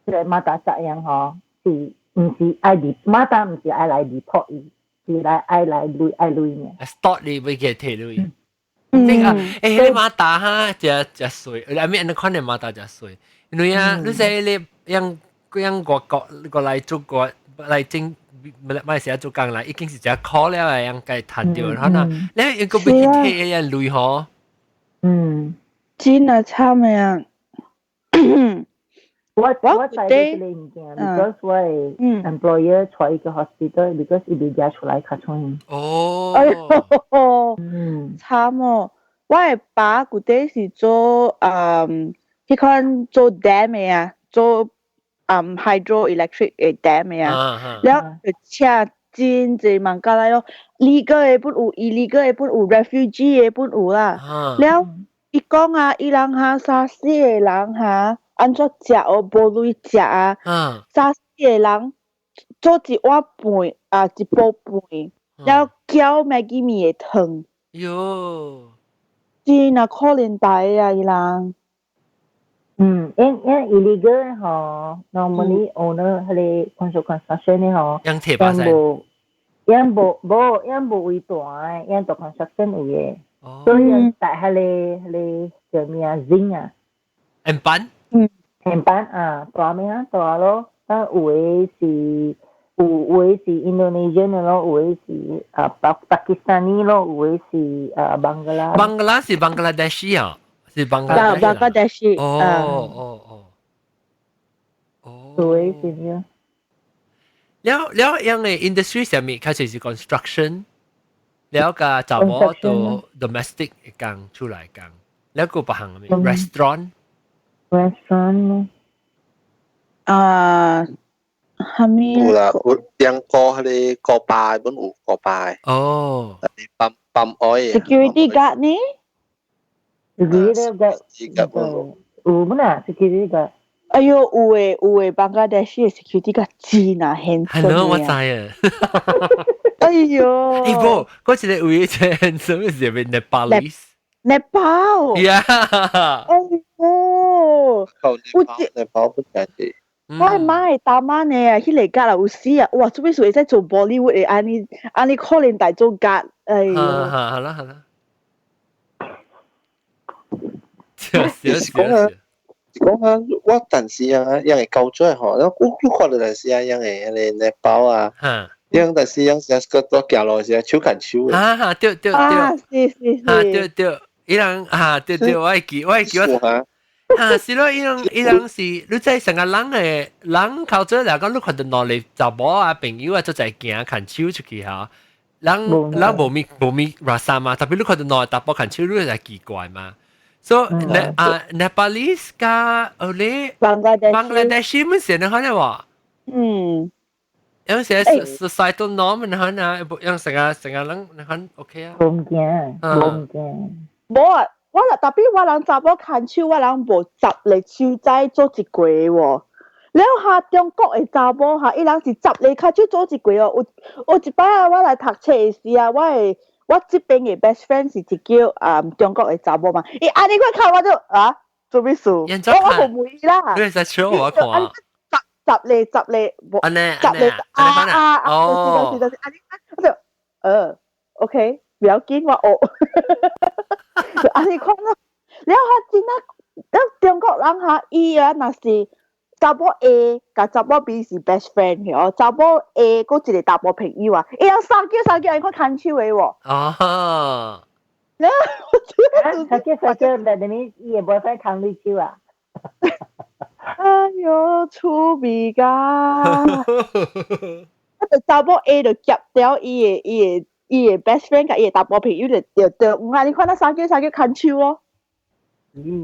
這個馬達砸樣吼，是毋是愛離馬達毋是愛來 report 伊，是來愛來鐳愛鐳呢。 stop 你會給提鐳。這個你馬達哈，真真水，I mean 你看你馬達真水，因為啊，你知你用用外國過來做國來整馬來西亞做工來，已經是真苦了啊，應該賺著，可能你應該欲去提個鐳吼。真係慘啊！我知這個物件，because 我的 employer 帶伊去 hospital，because 伊袂行出來較出。哎喲，慘哦！我的爸舊底是做彼款做 dam 的啊，做hydroelectric 的 dam 的啊，了就請真濟孟加拉咯，legal 的本有，illegal 的本有，refugee 的本有啦。了，伊講啊，伊人哈殺死個人哈，按怎食哦，無鐳食啊，殺死個人做一碗飯啊，一煲飯，了攪 Maggi 麵的湯。喲，真啊可憐大啊，伊人。因 illegal 吼，normally owner 彼個 construction 的吼，用鐵把勢，無，因無無因無位大的，因做 construction 有的，所以帶彼個叫咩啊 zinc 啊，鉛板，鉛板啊，大咩啊大咯，啊有的是有的是 Indonesian 的咯，有的是啊巴巴基斯坦尼咯，有的是啊邦格拉。邦格拉是邦格拉德西啊。是邦格拉邦格拉西。對，是咩？了了，樣嘅 industry 上面開始是 construction，了個查某到 domestic 工出來工，了個別行咩 restaurant。 restaurant 啊，係咪？有啦，有兩個彼個古巴本有古巴。泵泵愛。 security guard 呢？ security guard 有乜啊？security guard。哎喲，有誒有誒，邦加德西的 security guard 真啊 handsome。係咯，我知啊。哎喲。欸無，嗰一個有一個 handsome 是咪 Nepalese？ Nepal。 Yeah。哎喲。有一 Nepal 不緊我的媽的大媽呢，彼個 guard 啊有時啊，哇，做咩事會使做 Bollywood 的按呢按呢可憐大做 guard，哎喲。好啦好啦。是是是。講啊，我但是啊，樣會交做吼，我看到但是啊，樣會彼個 Nepal 啊，樣但是樣是個多行路時手牽手的。啊哈，對對對。啊，是是是。啊對對，伊人啊對對，我會記我。啊，是咯，伊人是，你知成個人的人靠做來講，你看到兩個查某啊朋友啊，做在行牽手出去吼，人人無咪無咪 rasa 嘛，特別你看到兩個查某牽手，你會奇怪嘛。所以啊，Nepalese 加奧咧，Bangladeshi 們是你看到無？有時 societal norm 你看啊，用成個成個人你看 OK 啊？無驚，無驚。無啊。我啦，特別我人查某牽手，我人無十個手仔做一個喎。了下中國的查某哈，伊人是十个跤手做一過哦。有一擺啊，我來讀冊的時啊，我這邊的 best friend 是一叫啊中國的查某嘛，伊按呢款看我就啊做咩事？我我無問伊啦。你會使笑我看。十個十個，無十個啊啊啊！哦，就是就是按呢款，我就OK，不要緊，我學。就按呢款咯。了後真啊，了中國人哈，伊啊若是查某 A 佮查某 B 是 best friend 哦，查某 A 閣一個查某朋友啊，伊人相叫相叫，按款牽手的喎。哦。了相叫相叫，但係你伊的 boyfriend 牽你手啊？哎喲，趣味㗎！啊，就查某 A 就夾掉伊的 best friend 佮伊的查某朋友就就就，啊，你看那相叫相叫牽手哦。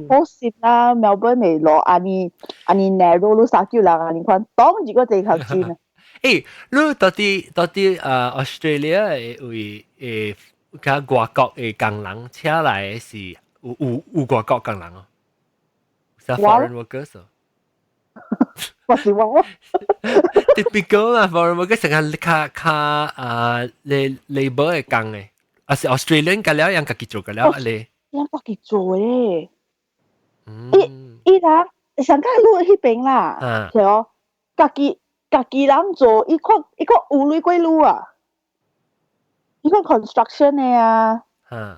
好攝啦，墨爾本的路按呢按呢 narrow 路相叫人按呢款，當一個這頭真啊。欸，你到底Australia 的位誒，較外國的工人請來的是有外國工人哦？是 foreign workers 哦？我是我。 Typical 啦，foreign workers 成日較較啊，labor 的工的，啊是 Australian 個了，人家己做個了，你。人家己做的。伊伊人上較你彼邊啦，係哦，家己人做，伊看有鐳過愈啊，伊看 construction 的啊，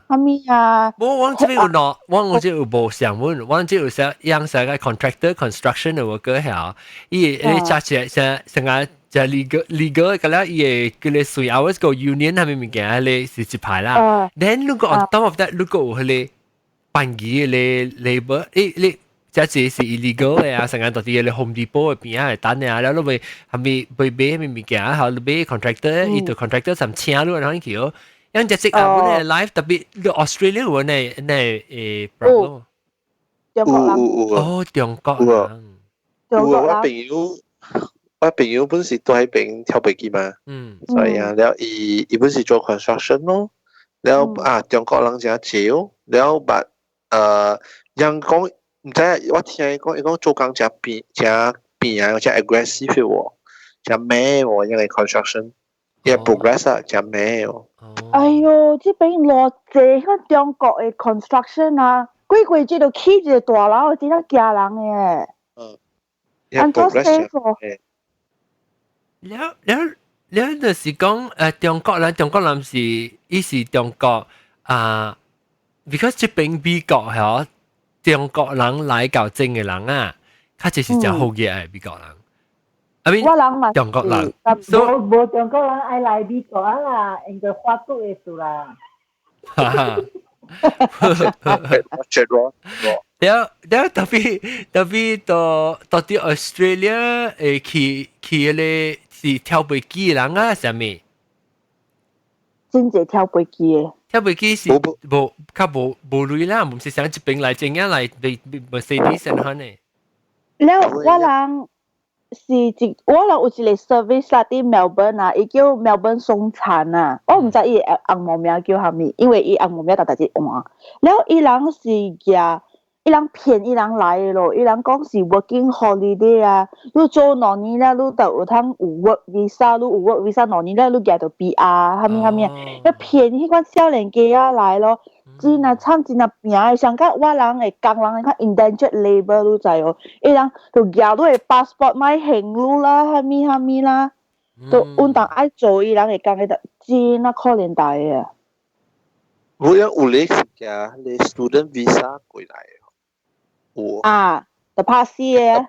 啥物啊？無，我這邊有喏，我這有無上門，我這有寫樣寫個 contractor construction 的 worker 嚇，伊伊揸起成成個就 legal 個了，伊會叫你稅 hours 個 union 係咪物件，你是一排啦。Then 如果 on top of that，如果有彼個辦機的 labor，你這這是 illegal 的啊，成個到底你 Home Depot 的邊仔等啊，了你會係咪會買咩物件，後你買 contractor，伊就 contractor 就請你然後去哦。因為這這啊，阮的 life 特別，你 Australia 有呢誒 problem。中國人。有有哦，中國人。有啊，我朋友本是住彼邊跳飛機嘛，所以啊，了伊本是做 construction 咯，了啊中國人誠濟哦，了 but 人講毋知我聽伊講，伊講做工誠變誠變啊，誠 aggressive 喎，誠猛喎，因為 construction 伊 progress 啊，誠猛喎。哎喲，這邊偌濟彼中國的 construction 啊，幾個月就起一個大樓，真正驚人的。嗯。按怎 safe？了了了，就是講中國人是伊是中國啊，because 這邊美國係中國人來到整的人啊，較濟是誠好額的美國人。I mean，我人嘛，中國人，無無中國人愛來美國啊啦，應該發足的事啦。哈哈。了了特別到底 Australia 去彼個是跳飛機的人啊，啥物？真濟跳飛機的。跳飛機是無較無鐳啦，毋是像這邊來正樣來被 Mercedes 按款的。了我人是一，我人有一個 service 啦，佇 Melbourne 啊，伊叫 Melbourne 送餐啊。我毋知伊的紅毛名叫啥物，因為伊紅毛名逐逐日換。了伊人是舉，伊人騙伊人來的咯，伊人講是 working holiday 啊，你做2年了，你就有通有 work visa，你有 work visa 兩年了，你舉到 PR，啥物啥物，要騙彼款少年家仔來咯。真啊慘，真啊拚的，上較我人會工人較 indentured labour 你知哦，伊人就舉你的 passport 莫還你啦，啥物啥物啦，都阮當愛做伊人的工的，真啊可憐大个啊！我有有咧是舉你 student visa 過來的，有啊，就拍死的。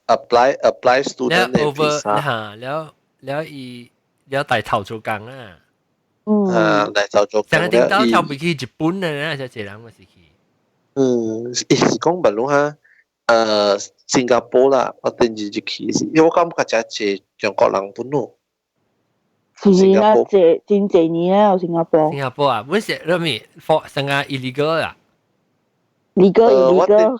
apply student 的 visa 嚇，了了伊了帶頭做工啊。嗯，啊，來頭做工。上個頂到跳飛去日本的呢，這人嘛是去。嗯，伊是講問攏哈，新加坡啦，我頂日就去是，因為我感覺誠濟中國人本咯。是啊，濟真濟年啊，新加坡。新加坡啊，本是啥物 for 成個 illegal 啊？legal illegal。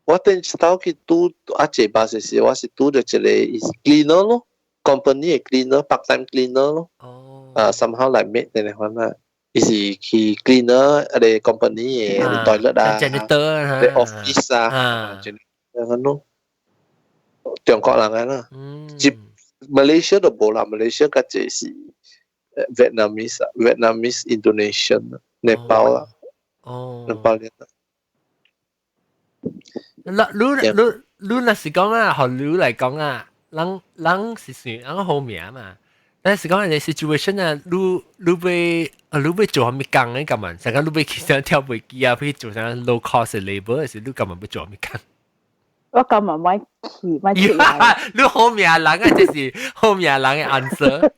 我頂一頭去拄啊，這巴士時，我是拄著一個伊是 cleaner 咯，company 的 cleaner，part time cleaner 咯。哦。啊，somehow 來 meet 那款啦，伊是去 cleaner 啊個 company 的 toilet 啊，janitor 啊，office 啊，janitor 咯。中國人啊啦。接 Malaysia 都無啦，Malaysia 較濟是 Vietnamese 啊，Vietnamese、Indonesian、Nepal 啦。Nepal 啦。嗱，你若是講啊，學你來講啊，人人是算人好命嘛。但是講你 situation 啊，你欲做啥物工咧？咁啊，成個你欲去啥跳飛機啊，去做啥 low cost labor，是你幹嘛欲做啥物工？我今日買去買出來。你好命人啊，這是好命人嘅 answer。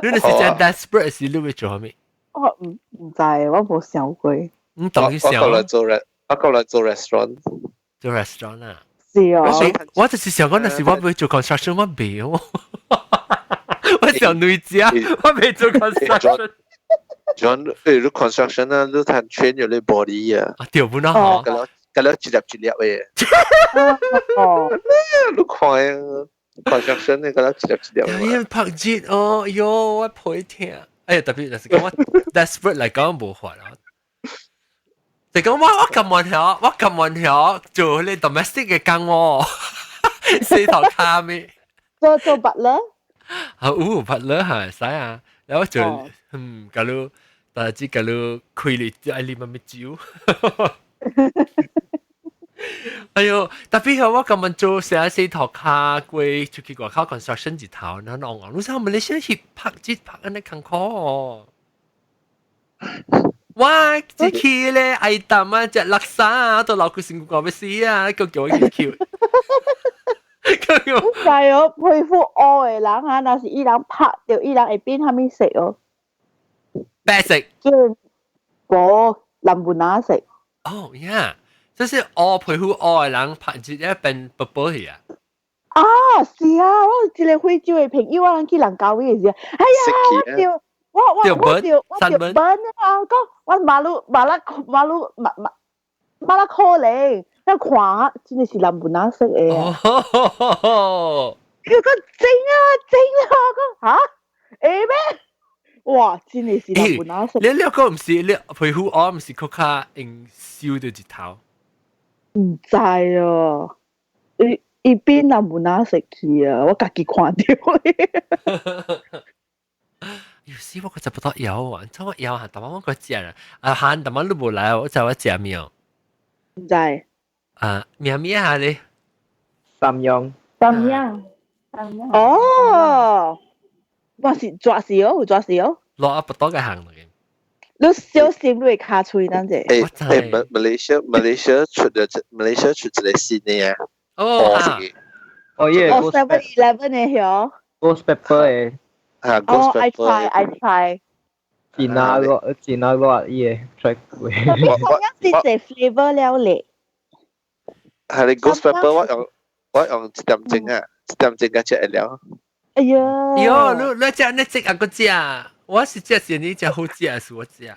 你若是真 desperate 是你欲做啥物？我毋知，我無想過。你當去想。我過來做 restaurant。做 restaurant 啊？是啊。我就是想講，若是我欲做 construction，我袂哦。我想女家，我袂做 construction。 John，誒，你 construction 啊，你趁 train 咗你 body 啊。啊，對不啦？嗬。咁了一粒一粒嘅。哦。你看啊，construction 你咁了一粒一粒。哎呀，拍熱哦，喲，我皮疼。哎呀，特別就是講我 desperate 嚟講無法啊。就講我咁問條，我咁問條做你 domestic 嘅工喎，四頭卡咩？做 butler？啊，有 butler 係使啊，然後做假如但係假如開嚟愛啉乜酒。哎喲，特別係我咁樣做成四頭卡過出去外口 construction 一頭，然後我你知馬來西亞去拍節拍緊啲艱苦哦。哇！這去咧愛淡啊，食垃圾啊，都老佢辛苦講要死啊，叫我去捡。係哦，皮膚烏的人啊，若是伊人拍著，伊人會變啥物色哦？白色。即係無藍本藍色。哦呀，這是烏皮膚烏的人拍一變薄薄去啊。啊，是啊，我有一個非洲的朋友，我人去人家位的時候，哎呀，我著我著 burn 啊！講我馬路馬拉馬路馬馬馬拉可能，一看真的是藍本藍色的。哦，佢講真啊真啊，講嚇會咩？哇！真的是藍本藍色。你個毋是你皮膚烏，毋是較較用燒到一頭？毋知哦，伊變藍本藍色去啊！我家己看著。有時我個就不得枵啊！怎我枵啊？但我個食啦，啊喊但我你無來，我知我食沒有？毋知。啊，名咩啊你？三樣。三樣。三樣。哦，我是抓死哦，有抓死哦。落啊不多嘅行嚟嘅。你小心你會卡喙，等者。誒 Malaysia 出咗 Malaysia 出一個新的啊。哦啊。哦耶。哦，7-Eleven 的曉。 Ghost pepper 的。啊哦，I try, I try。真啊熱，真啊熱，伊個 try 過。特別同樣是隻 flavor 了咧。係你 ghost pepper，我用一點鐘啊，一點鐘就食會了。哎呀！喲，你食你食啊個食，我是食是你食好食是我食。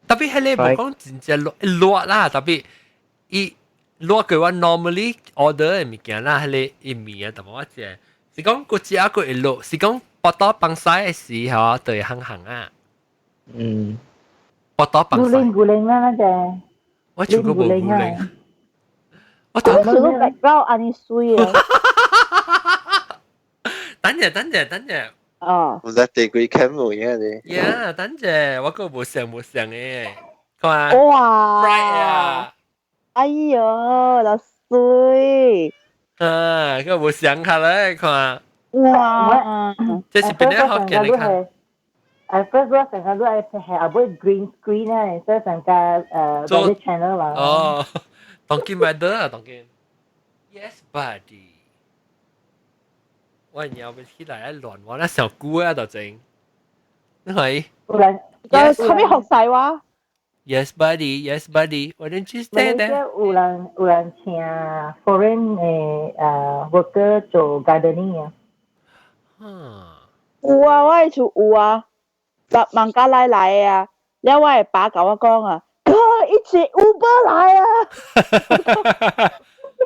特別係你無講真正熱熱啦，特別伊熱過我 normally order 的物件啦，係你伊麵啊，但我食是講個食個會熱，是講腹肚放屎的時候就會行行啊。腹肚放屎。牛奶牛奶啦，那隻。我唱過無牛奶。我我唱過 background 按呢水啊。等陣等陣等陣。哦。唔知第幾 cam 冇嘢你。呀，等陣，我個無想無想嘅，看。哇！ Bright 啊！哎呦，老水。啊，個無想下咧，看。哇！這是邊個好見你看？ At first 我成個都係係後尾 green screen 啊，所以成個做 channel 啦。哦，當今咪得啊，當今。Yes, buddy。我要起來亂我那小姑啊，就整。你係？有人有後面學晒話。 Yes, buddy. Yes, buddy. Why don't you stay there? 有人請 foreign 的worker 做 gardening 啊。有啊，我的厝有啊，孟加拉來的啊，了我的爸共我講啊，哥，伊坐 Uber 來啊。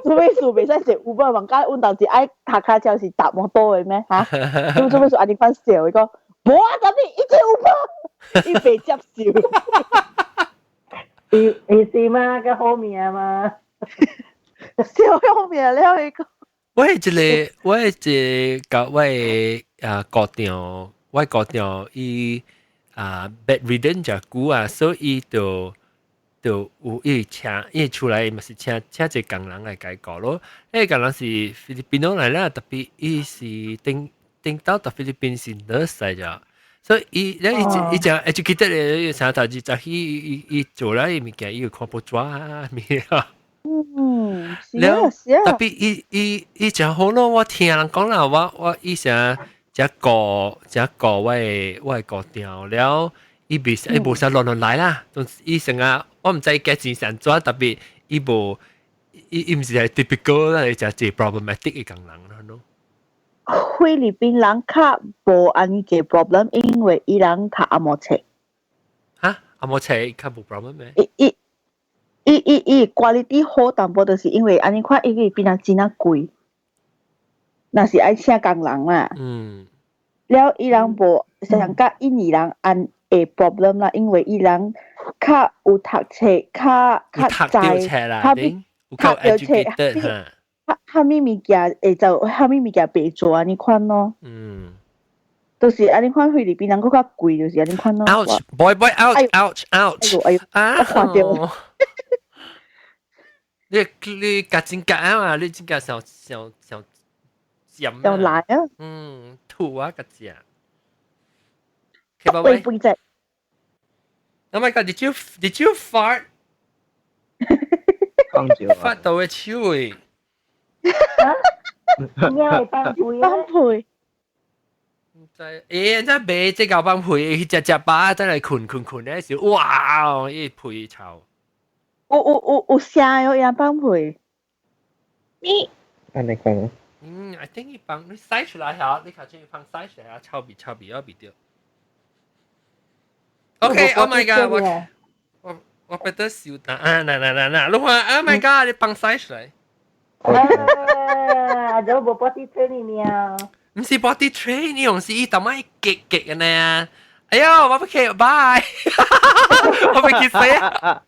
做咩事袂使坐 Uber？孟加阮當時愛踏跤車是搭摩托的咩？哈？做咩事按呢款笑？伊講無啊，但是伊坐 Uber，伊袂接受。伊伊是嘛，個好命嘛。笑好命了，伊講。我一個我的啊姑丈，我姑丈伊啊 bedridden 遮久啊，所以伊就有伊請伊厝內嘛是請一個工人來共伊顧咯。彼個工人是菲律賓來啦，特別伊是頂頂到到菲律賓是 nurse 來著。所以伊咧伊伊誠 educated 咧，啥頭就去伊伊做了伊物件，伊有看報紙啊物啊。是啊是啊。特別伊伊伊誠好咯，我聽人講啦，我伊成誠顧誠顧我的姑丈了，伊袂伊無啥亂亂來啦，總之伊成日我毋知伊價錢是按怎，特別伊無伊伊毋是係 typical 啦，伊誠濟 problematic 的工人咯。菲律賓人較無按呢個 problem，因為伊人讀紅毛冊。哈？紅毛冊較無 problem 咩？伊伊伊伊伊 quality 好淡薄，就是因為按呢款，伊菲律賓人真仔貴，若是愛請工人啦。了伊人無像佮印尼人按會 problem 啦，因為伊人較有讀冊，較較知，較有夠 educated 哈。蝦米物件會就蝦米物件袂做按呢款咯。就是按呢款菲律賓人閣較貴，就是按呢款咯。 Ouch, boy, boy, ouch, ouch, ouch！哎呦，啊！我看著。你你夾真夾啊嘛？你真夾上上上尖上來啊！嗯，吐啊個只。喂，背脊。 Oh my god! Did you fart？講笑發到嘅手誒。咩會放屁？放屁。唔知，欸，真袂這個放屁，佢食食飽，真係睏睏睏咧時，哇！伊屁臭。有有有有聲喲，伊人放屁。你按呢講。嗯，I think 伊放你洗出來下，你看這放洗出來下，臭味臭味我味著。OK，Oh my god，我我我覺得笑打啊！嗱嗱嗱嗱，你看，Oh my god，你放洗出來。啊，就無 potty training 呢？毋是 potty training，是伊淡仔結結嘅呢。哎喲，我不去，拜，我不去死啊！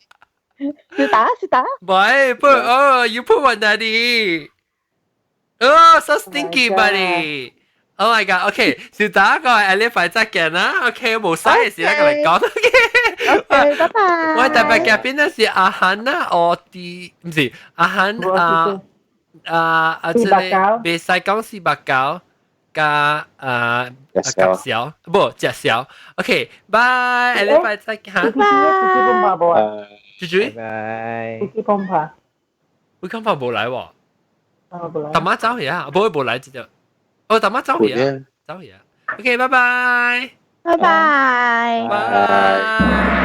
是打是打。喂，put oh you put one daddy. Oh, so stinky, buddy. Oh my god. OK，小打個下禮拜再見啦。OK，無使嘅事咧，同你講。 OK，拜拜。我特別嘉賓咧是阿韓啦，我啲毋是阿韓啊啊啊，這個袂使講四百九加啊夾小，無食小。OK，拜，下禮拜再見。拜拜。豬豬，拜。飛機碰拍。會講法無來喎。大媽走去啊，無無來這就。哦，大媽走去啊，走去啊。OK，拜拜。拜拜。拜。